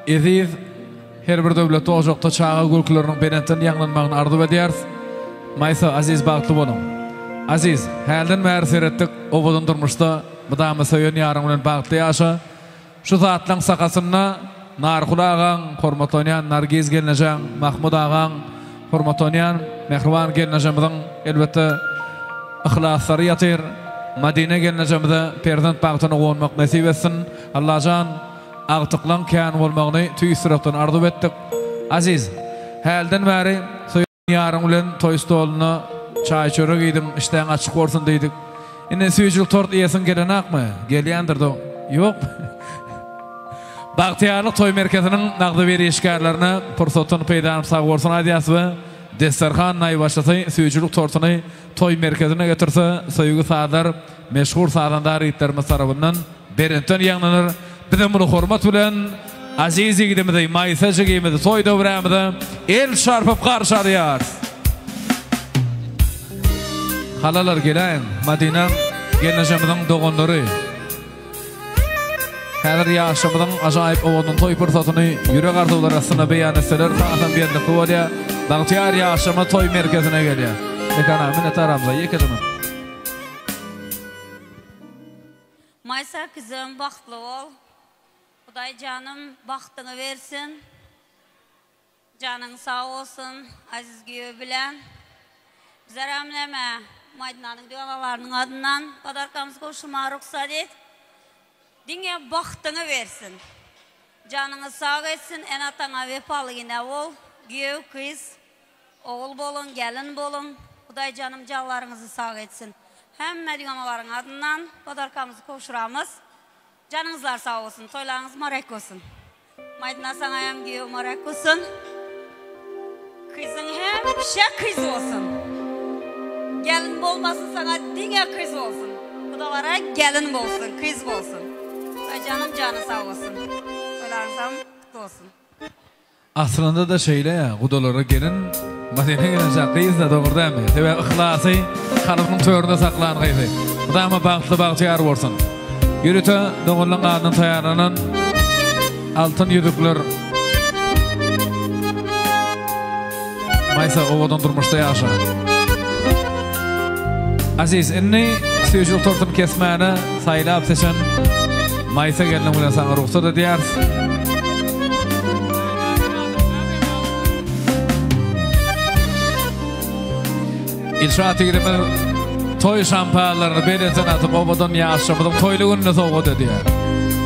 eziz, her bir döwletli ojakda çaga gülküleriniň belentden ýaňlanmagyny arzuw edýäris. Maýsa, Aziz bagtly boluň. Aziz, hälden bäri seretdik, owadan durmuşda mydama söýen ýaryň bilen bagtly ýaşa. Şu zatlaň sakasynda Nargul agaň, hormatlanýan Nargiz gelnejeň, Mahmut agaň, hormatlanýan mähriban gelnejemiziň elbetde yhlaslary ýatyr. Madine gelnejemize perzent bagtyna guwanmak nesip etsin. Allajan agtyklaň kän bolmagyny tüýs ýürekden arzuw etdik. Aziz, hälden bäri söýen Ýaryň bilen toý stolunda çaý-çörek iýdim, işdäň açyk bolsun diýdik. Indi süýjülik tort iýesiň gelenakmy? Gelýändir-de. Ýokmy? Bagtyýarlyk toý merkeziniň agzybir işgärlerine pursatdan peýdalanyp sagbolsun aýdýas we desterhan naýbaşysy süýjülik tortuny toý merkezine getirse, söýgi sazlar meşhur sazandar ýigitlerimiz tarapyndan Belentden ýaňlanar bizem uly hormat bilen aziz ýigidimizi Maýsa jigimizi toý döwrämize el çarpyp garşy alýarys. Halalar geläýiň Madinaň gelnejemiziň doganlary. Häzir ýaşymyzyň ajaýyp owadan toý pursatyny ýürek arzuwlary astynda beýan etseler hasam ýerlikli bolýar. Bagtyýar ýaşymyz toý merkezine gelýär. Mekan aga minnetdar aramyza ýekeje minut. Maýsa kyzym bagtly bol. Hudaý janym bagtyňy bersin. Janyň sag bolsun Aziz giýew bilen. Bizlerem näme Maýdinanyň düganalarynyň adyndan podarkamyzy gowşurmaga rugsat et. Diňe bagtyňy bersin. Janyňy sag etsin, ene-ataňa wepaly ene bol. Giýew kyz Ogul boluň, gelin boluň. Hudaý janym janlaryňyzy sag etsin. Hemme düganalaryň adyndan podarkamyzy gowşuramyz. Janyňyzlar sag bolsun, toýlaryňyz marek bolsun. Maýdina saňa hem giýew marek bolsun. Kyzyň hemişe kyz bolsun. Gelin bolmasyn saňa diňe kyz bolsun. Gudalara gelin bolsun, kyz bolsun. Hudaý janym jany sag bolsun. Toýlaryňyzam gutly bolsun. Aslynda-da şeýle gudalara gelin Madina gelinje gyz-da dogry dälmi? Sebäbi yhlasy kalbynyň töründe saklan gyzy. Mydama bagtly bagtyýar bolsun. Ýörite doganlaň adyndan taýýarlanan altyn ýüzükler Maýsa owadan durmuşda ýaşa. Aziz indi süýjülik tortuny kesmäne saýlap seçen Maýsa gelniň bilen saňa rugsat edýäris. Ilşat ýigidimiz toý şampanlaryny belentden atyp owadan ýaşlarymyzyň toýly gününe sowgat edýär.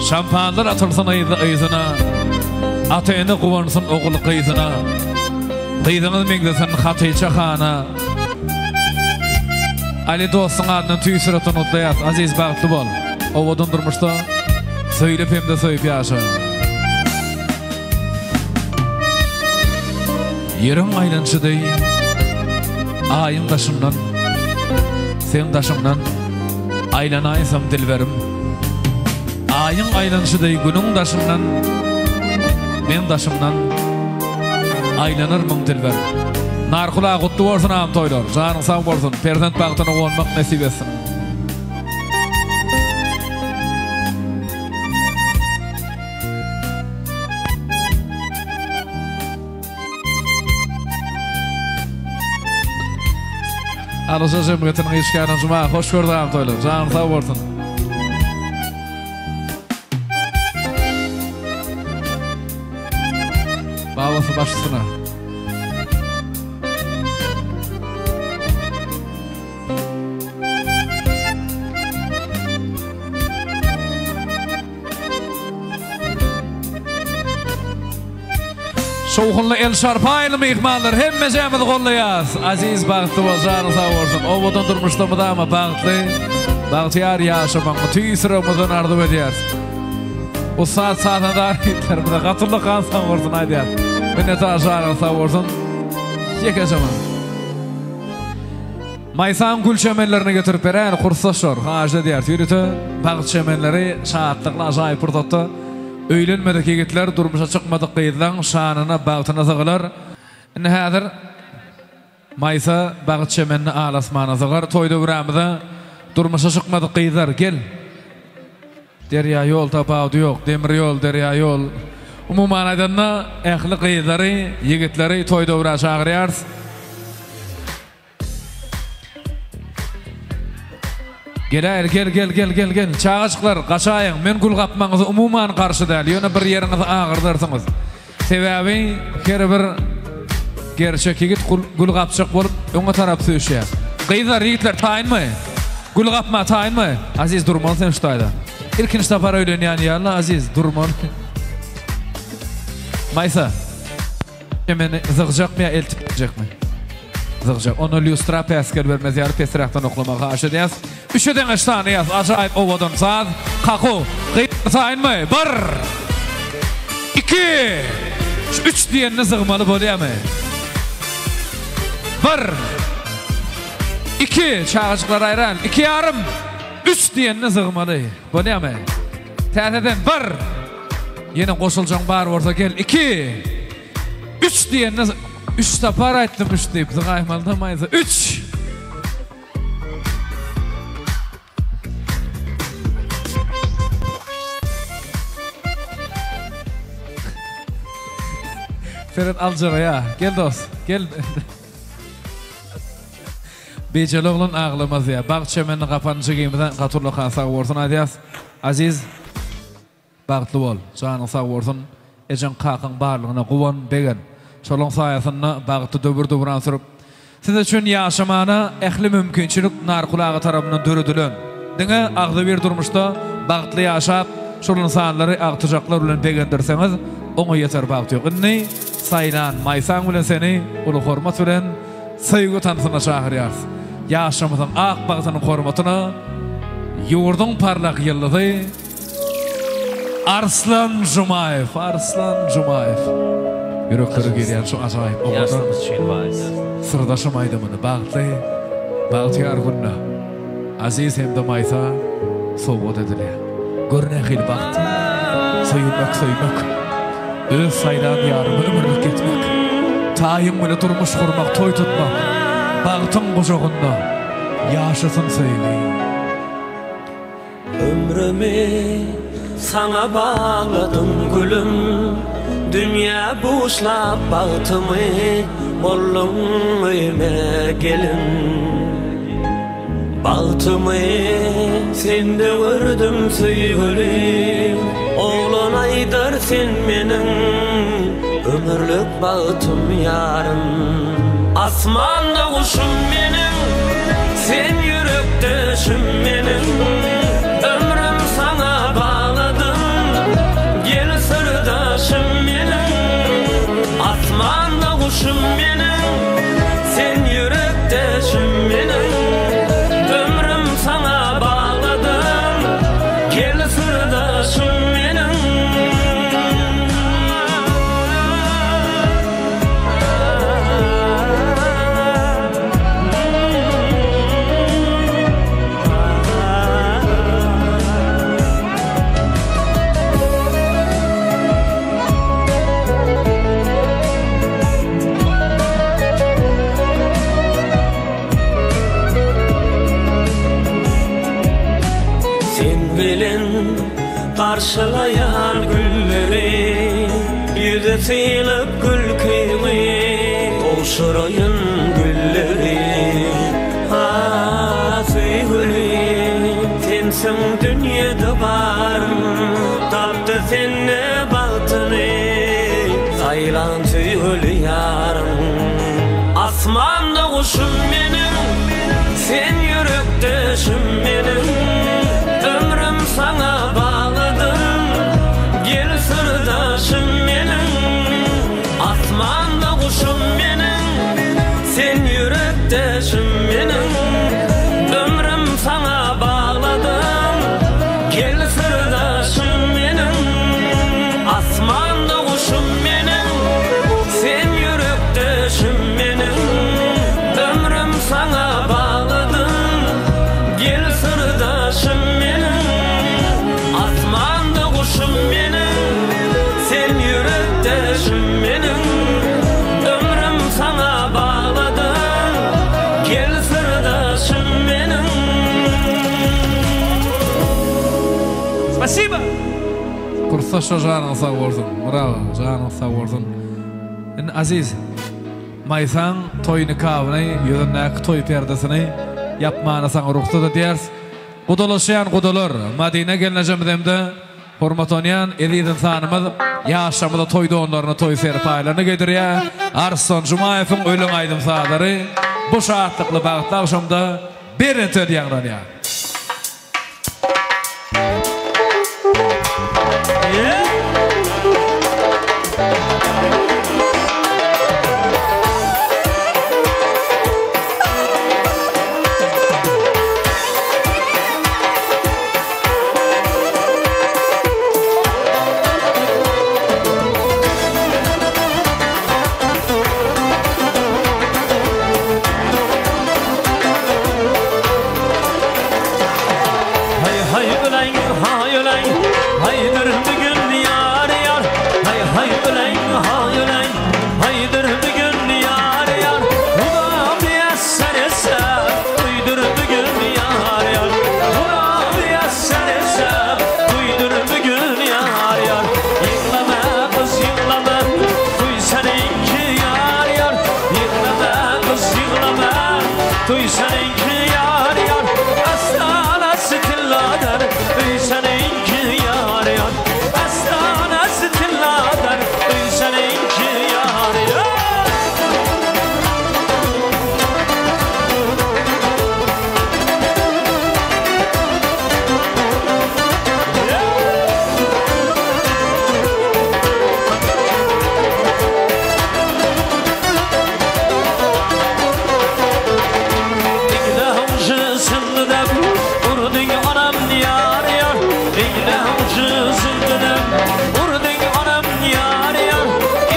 Şampanlar atylsyn yzly-yzyna, Ata-ene guwansyn ogul-gyzyna. Gyzyňyz meňzesin Hatyça hana. Ali dostuň adyndan tüýs ýürekden gutlaýas. Aziz bagtly bol. Owadan durmuşda söýlüp hem-de söýüp ýaşa. Ýeriň aýlanyşy deý Aýyň daşyndan, seň daşyňdan Aýlanaýsam dilberim. Aýyň aýlanyşy deý Günüň daşyndan, meň daşymdan Aýlanarmyň dilber. Narkul aga gutly bolsun agam toýlar. Janyň sag bolsun. Perzent bagtyna guwanmak nesip etsin. Alyşa jemgyýetiniň işgäri Juma hoş gördük agam toýlar. Janyň sag bolsun. Babasy baş üstüne. Şowhunly el şarpaýly myhmanlar hemmejämizi gollaýas. Aziz bagtly bol, janyň sag bolsun. Owadan durmuşda mydama bagtly, bagtyýar ýaşamagyňy tüýs ýüregimizden arzuw edýäris. Ussat sazanda ýigitlerimize gatyly gan sag bolsun aýdýas. Minnetdar janyň sag bolsun. Ýeke jaman. Maýsaň gül çemenlerini getirip beräýin, kursdaşlar, haýyş edýäris. Ýörite bagt çemenleri şatlykly ajaýyp pursatda öýlenmedik ýigitler durmuşa çykmadyk gyzlaň şanyna, bagtyna sygylar. Indi häzir Maýsa bagt çemenini al asmana sygar. Toý döwrämize durmuşa çykmadyk gyzlar, gel! Derýa ýol tapawudy ýok, demir ýol, derýa ýol. Umuman aýdanda, ähli gyzlary, ýigitleri toý döwrä çagyrýarys. Geläýeli gel gel gel gel gel çagajyklar gaçaýyň men gül gapmaňyza umuman garşy däl ýöne bir ýeriňizi agyrdarsyňyz sebäbi her bir gerçek ýigit gül gapjak bolup öňe tarap süýşýär gyzlar ýigitler taýynmy gül gapma taýynmy Aziz durmaly sen şu taýda ilkinji sapar öýlenýän ýaly Aziz durmaly Maýsa. Çemeni zygjakmy ýa eltip berjekmi? Zygjak. Onda lýustra päsgel bermez ýaly pesräkden oklamagy haýyş edýäs. Üçe deňeç sanaýas. Ajaýyp owadan saz. Kaku. Gyzlar taýynmy? Bir. Iki. Şu üç diýende zygmaly bolýamy? Bir. Iki. Çagajyklar aýran. Iki ýarym. Üç diýende zygmaly. Bolýamy? Täzeden bir. Ýene goşuljaň bar bolsa gel. Iki. Üç diýende üç sapar aýtdym üç diýip. Zygaýmalyda maýsa. Üç. Seret aljyraýa. Gel dos. Gel. Bejeli oglan aglamaz diýýär. Bagt çemenini gapan jigimize gaty ullakan sag bolsun aýdýas. Aziz bagtly bol. Janyň sag bolsun. Ejeň kakaň barlygyna guwan, begen. Şolaň saýasynda bagtly döwür-döwran sürüp, siz üçin ýaşamana ähli mümkinçilik Narkul aga tarapyndan döredilen. Diňe agzybir durmuşda bagtly ýaşap, şol ynsanlary agtyjaklar bilen begendirseňiz, oňa ýeter bagt ýok. Indi saýlan Maýsaň bilen seni uly hormat bilen Söýgi tansyna çagyrýarys. Ýaşymyzyň ak bagtynyň hormatyna ýurduň parlak ýyldyzy Arslan Jumaýew, Arslan Jumaýew. Ýüreklere girýän şu ajaýyp owadan Syrdaşym aýdymyny bagtly, bagtyýar günde Aziz hem-de Maýsa sowgat edilýär. Gör nähili bagt! Söýülmek, söýmek. Öz saýlan ýaryňa ömürlik ýetmek. Taýyň bile durmuş gurmak, toý tutmak. Bagtyň gujagynda ýaşasyn söýgi. Ömrümi saňa bagladym gülüm Dünýä buşlap bagtymy bolduň öýüme gelin. Bagtymy sende gördüm söýgülim Oglan aýdar sen meniň ömürlik bagtym ýarym Asmanda guşum meniň sen ýürekdeşim meniň Ömrüm saňa bagladym. Garşylaýan gülleri Ýüze sylyp gülkiňi Gowşuraýyn gülleri Ah, söýgülim Sensiň dünýede barym Tapdy sende bagtyny Saýlan söýgüli ýarym Asmanda guşum meniň Sen ýürekdeşim meniň Ömrüm saňa bagladym Gel syrdaşym meniň Asmanda guşum meniň Sen ýürekdeşim meniň Ömrüm saňa bagladym Gel syrdaşym meniň Asmanda guşum meniň Sen ýürekdeşim meniň Ömrüm saňa bagladym Gel syrdaşym meniň Asmanda guşum meniň Sen ýürekdeşim meniň Ömrüm saňa bagladym Gel syrdaşym meniň. Spasibo. Kursdaşlar janyňyz sag bolsun. Brawo janyňyz sag bolsun. Indi Aziz Maýsaň toý nikabyny ýüzündäki toý perdesini ýapmana saňa rugsat edýäris. Gudalaşýan gudalar Madina gelnejemiz hem-de hormatlanýan eziz ynsanymyz ýaşlarymyza toý donlaryny toý serpaýlaryny geýdirýär. Arslan Jumaýewiň Öleň aýdym-sazlary bu şatlykly bagtly agşamda belentden ýaňlanýar. Haý haý öleýin haý öleýin Haýdyr bu gün ýar ýar Haý haý öleýin haý öleýin Haýdyr bu gün ýar ýar Huda miýesser etse Duýdur bu gün ýar ýar Huda miýesser etse Duýdur bu gün ýar ýar Ýyglama gyz ýyglama Toý seniňki ýar ýar Ýyglama gyz ýyglama Toý seniňki ýar ýar Astanasy tylladyr Öý seniňki ýar ýar Astanasy tylladyr Öý seniňki ýar ýar. Igne ujy syndy dep, urdyň onam ýar ýar. Igne ujy syndy dep, urdyň onam ýar ýar.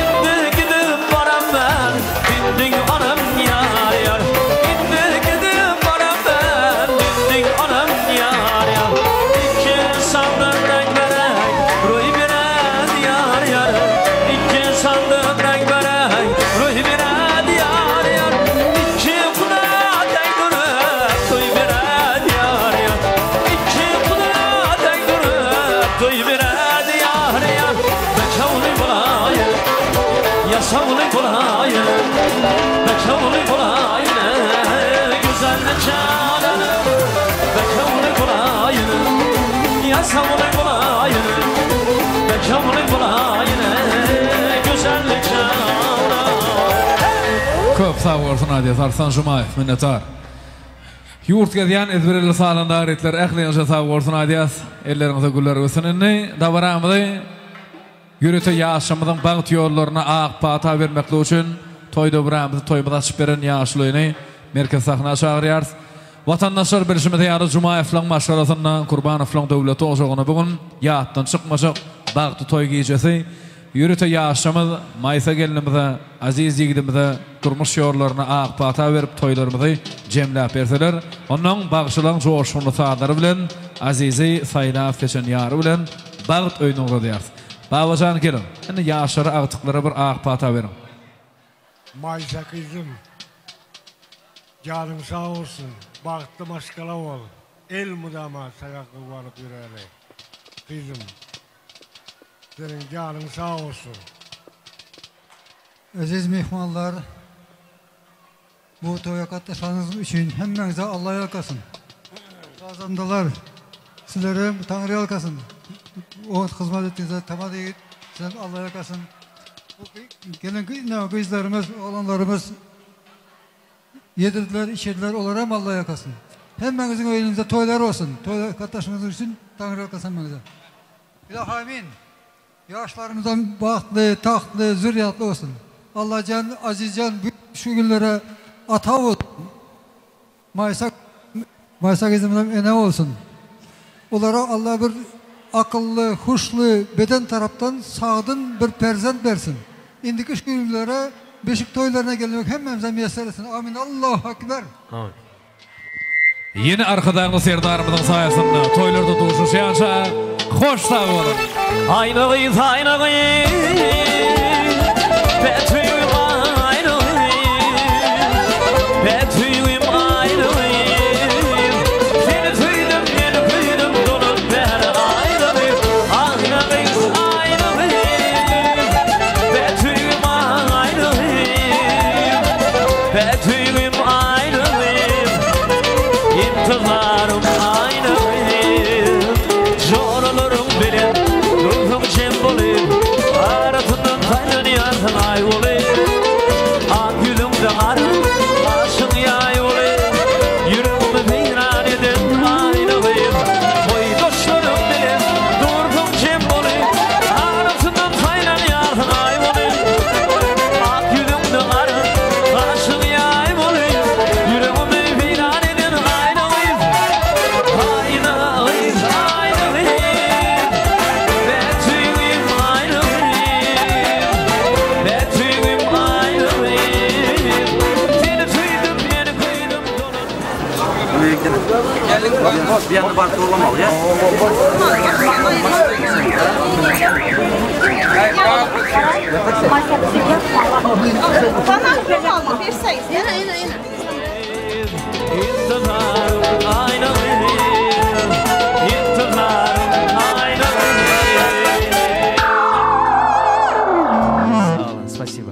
Indi gidip baram men, dindiň onam ýar ýar. Indi gidip baram men, dindiň onam ýar ýar. Iki sandyk reňbe-reň, roý beren ýar ýar. Iki sandyk reňbe-reň, roý beren ýar ýar. Iki guda deň durup, toý beren ýar ýar. Iki guda deň durup, toý beren ýar ýar. Bekawly bolaýyn, ýasawly bolaýyn. Bekawly bolaýyn, güzel jananym. Bekawly bolaýyn, ýasawly bolaýyn. Bekawly bolaýyn, güzel jananym. Köp sag bolsun aýdýas Arslan Jumaýew minnetdar. Ýurt gezýän ezbereli sazanda arytlar ähliňize sag bolsun aýdýas. Elleriňize güller ösün indi dabaramyzy ýörite ýaşymyzyň bagt ýollaryna ak pata bermeklik üçin toý dabramyzy toýumyzy açyp beren ýaşulyny merkezi sahna çagyrýarys. Watandaşlar bilşimiz ýaly Jumaýewlaň maşgalasynda Kurbanowlaň döwletli ojagyna bu gün ýatdan çykmajak bagtly toý gijesi Ýörite ýaşymyz Maýsa gelnimize, aziz ýigidimize durmuş ýollaryna ak pata berip toýlarymyzy jemläp berseler, onnoň bagşylaň joşgunly sazlary bilen Azizi saýlap seçen ýary bilen bagt öýüne ugradýarys. Babajan geliň, indi ýaşlara agtyklara bir ak pata beriň. Maýsa gyzym, janyň sag bolsun, bagtly maşgala bol, elmydama saňa guwanyp ýöreli, gyzym. Seniň janyň sag bolsun. Eziz myhmanlar, bu toýa gatnaşanyňyz üçin hemmäňize Alla ýalkasyn. Sazandalar, sizlerem Taňry ýalkasyn. Oňat hyzmat etdiňiz, tamada ýigit, sizem Alla ýalkasyn. Bu gelen gyzlarymyz, oglanlarymyz Ýedirdiler, içirdiler, olaram Alla ýalkasyn. Hemmäňiziň öýüňizde toýlar bolsun. Toýa gatnaşyňyz üçin Taňry ýalkasyn hemmäňize. Ilahy amin. Ýaşlarymyzam bagtly, tagtly, zürýatly bolsun. Allajan, Azizjan şu günlere ata bolsun. Maýsa, Maýsa gyzymyzam ene bolsun. Olara Alla bir akylly, huşly, beden tarapdan sagdyn bir perzent bersin. Indiki şu günlere beşik toýlaryna gelmek hemmämize miýesser etsin. Amin. Allahu Ekber. Amin. Ýene Arkadagly Serdarymyzyň saýasynda toýlarda duşuşýança hoş sag boluň. Aýna gyz aýna gyz Betügim aýna gyz Betügim aýna gyz Seni söýdüm men köýdüm dolup bäri aýna gyz Aýna gyz aýna gyz Betügim aýna gyz Betügim aýna gyz Intizarym aýna gyz Joralaryň bilen dursaň jem bolup Arasyndan saýlanýarsyň aý bolup Ak ýüzüňde gara gaşyň ýaý bolup Ýüregimi weýran eden aýna gyz Toýdaşlaryň bilen dursaň jem bolup Arasyndan saýlanýarsyň aý bolup Ak ýüzüňde gara gaşyň ýaý bolup Ýüregimi weýran eden aýna gyz Aýna gyz, aýna gyz Betügim aýna gyz Betügim aýna gyz Seni söýdüm, men köýdüm dolan Спасибо.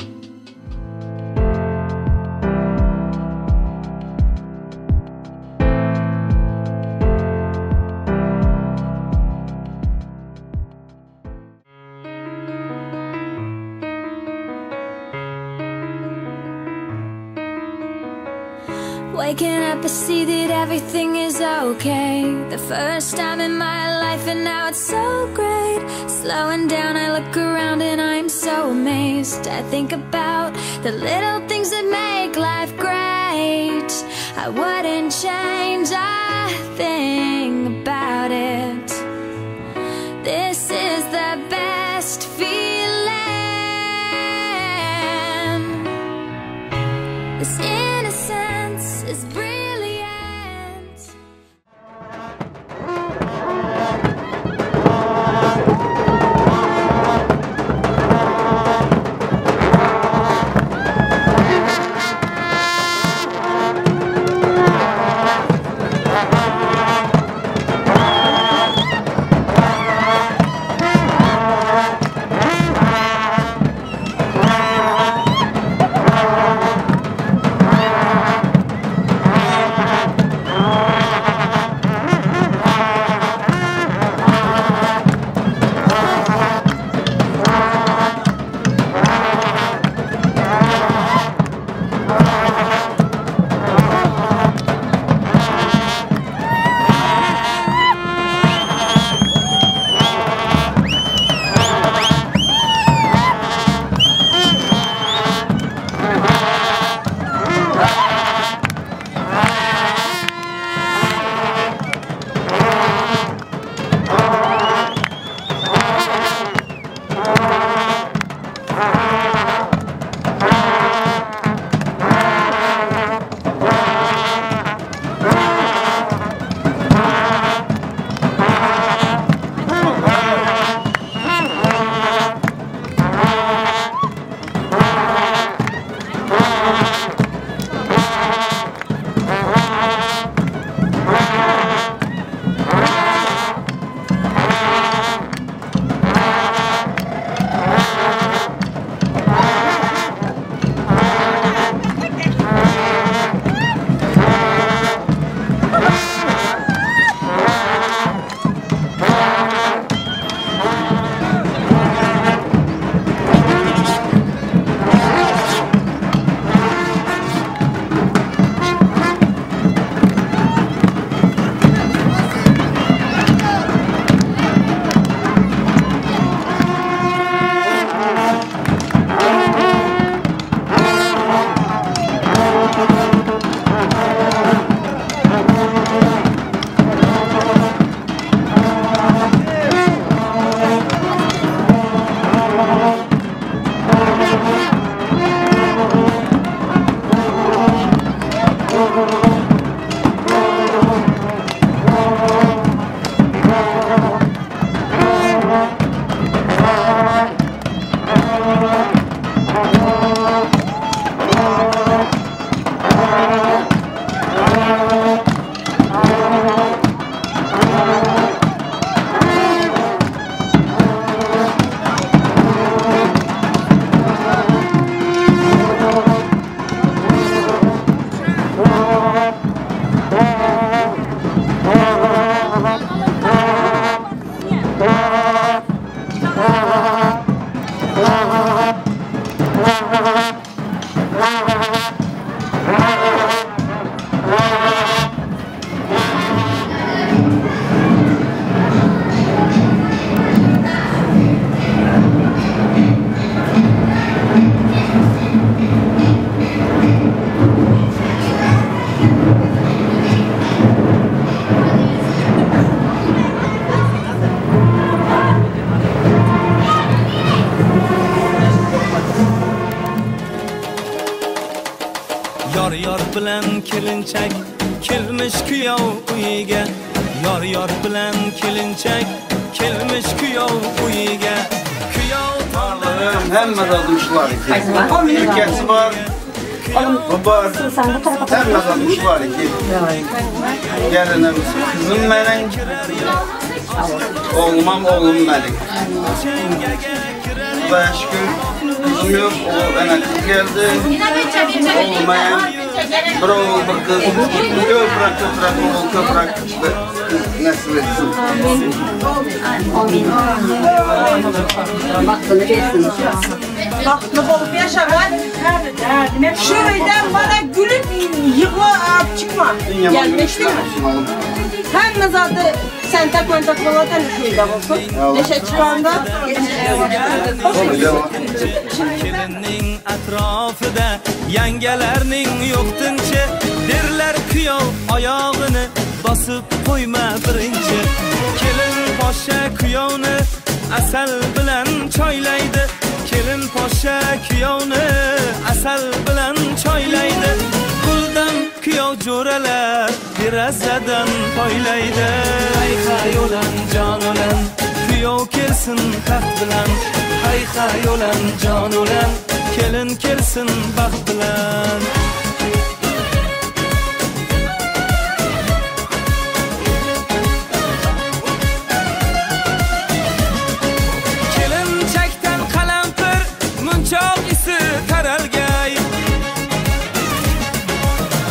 Waking up, I see that everything is okay. The first time in my life, and now it's so great. Slowing down, I look around and I'm so amazed. I think about the little things that make life great. I wouldn't change a thing about it. This is the best feeling. This innocence is brilliant. Yor yor bilan kelinchak kelmish kuyov uyiga. Yor yor bilan kelinchak kelmish kuyov uyiga. Kuyov Hemme zadmışlar ki. Ülkesi var. Bu var. Hemme zadmışlar ki. Gelinim kızım benim. Oğlumam oğlum benim. Xudaya şükür kızım yok. O ene kız geldi. Oğluma bir oğul bir kız. Köprak köprak oğul köprak kız nasip etsin. Amin. Bahtını versin. Bahtlı bolup yaşagan. Şu öyden bana gülüp yığla çıkma. Gelmişti mi? Hem zadı sen tak mantak boladan şu öyde olsun. Neşe çıkanda. Kelinning atrofida yangalarning yo'qtinchi derlar kuyov oyog'ini bosib qo'yma birinchi. Kelin poshsha kuyovni asal bilan choylaydi. Kelin poshsha kuyovni asal bilan choylaydi. Guldan kuyov jo'ralar derazadan poylaydi. Hay hay o'lan jon o'lan kuyov kelsin taxt bilan. Hay hay o'lan jon o'lan kelin kelsin baxt bilan. Kelinchakdan qalampir munchoq isi taralgay.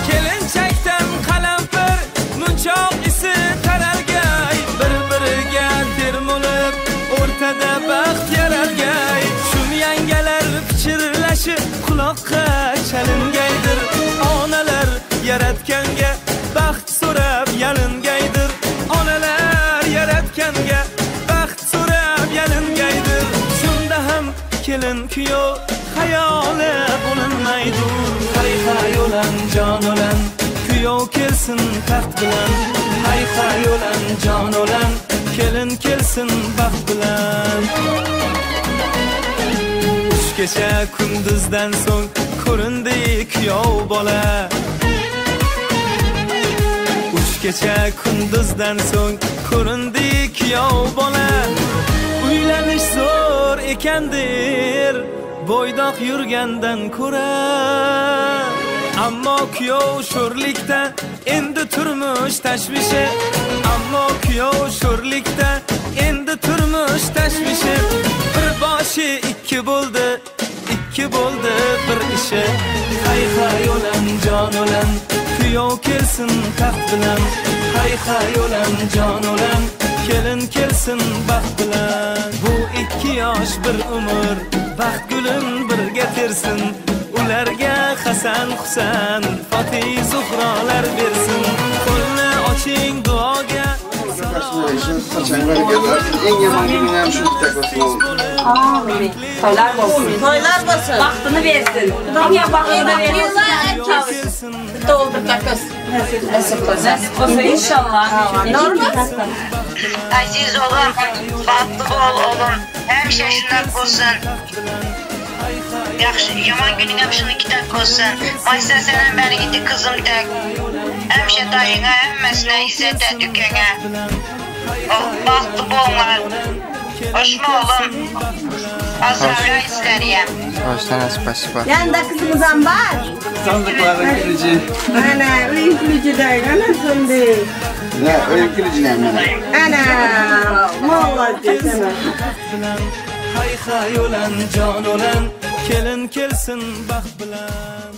Kelinchakdan qalampir munchoq isi taralgay. Bir-biriga termulib o'rtada baxt yaralgay. Shum yangalar pichirlashi quloqqa chalingaydir. Onalar yaratganga baxt so'rab yalingaydir. Onalar yaratganga baxt so'rab yalingaydir. Shunda ham kelin kuyov xayoli bo'linmaydir. Hay hay o'lan jon o'lan kuyov kelsin taxt bilan. Hay hay o'lan jon o'lan kelin kelsin baxt bilan. Uch kecha kunduzdan so'ng ko'rindi kuyov bola. Uch kecha kunduzdan so'ng ko'rindi kuyov bola. Uylanish zo'r ekandir bo'ydoq yurgandan ko'ra. Ammo kuyov sho'rlikda endi turmush tashvishi. Ammo kuyov sho'rlikda endi turmush tashvishi. Bir boshi ikki bo'ldi, ikki bo'ldi bir ishi. Hay hay o'lan jon o'lan kuyov kelsin taxt bilan. Hay hay o'lan jon o'lan kelin kelsin baxt bilan. Bu ikki yosh bir umr baxt gulin birga tersin. Ularga Hasan Husan Foti Zuhrolar bersin. Qo'lni oching duoga. En yaman günün hem şu tek olsun oğlum. Amin. Toylar olsun. Toylar olsun. Bahtını versin. Dünya bahtını versin. Doldur takız. Nasip olsun. Nasip olsun inşallah. Normal. Aziz oğlum, bahtlı bol oğlum. Həmişə şundak olsun. Yaxşı, yaman günün həm şunu kitap olsun. Maysa sənən bəni indi kızım tək. Həmişə dayına, həmməsinə, izzət et dükənə. Bahtlı bollar. Hoşma oğlum. Azra'yla istəriyəm. Sana spasiba. Yanında kızımızdan var. Sandıkların kılıcı. Ana, uyun kılıcı da, ana şimdi. Ne, uyun kılıcı ne mene? Ana, molodец, ana. Hay hay o'lan jon o'lan kelin kelsin baxt bilan.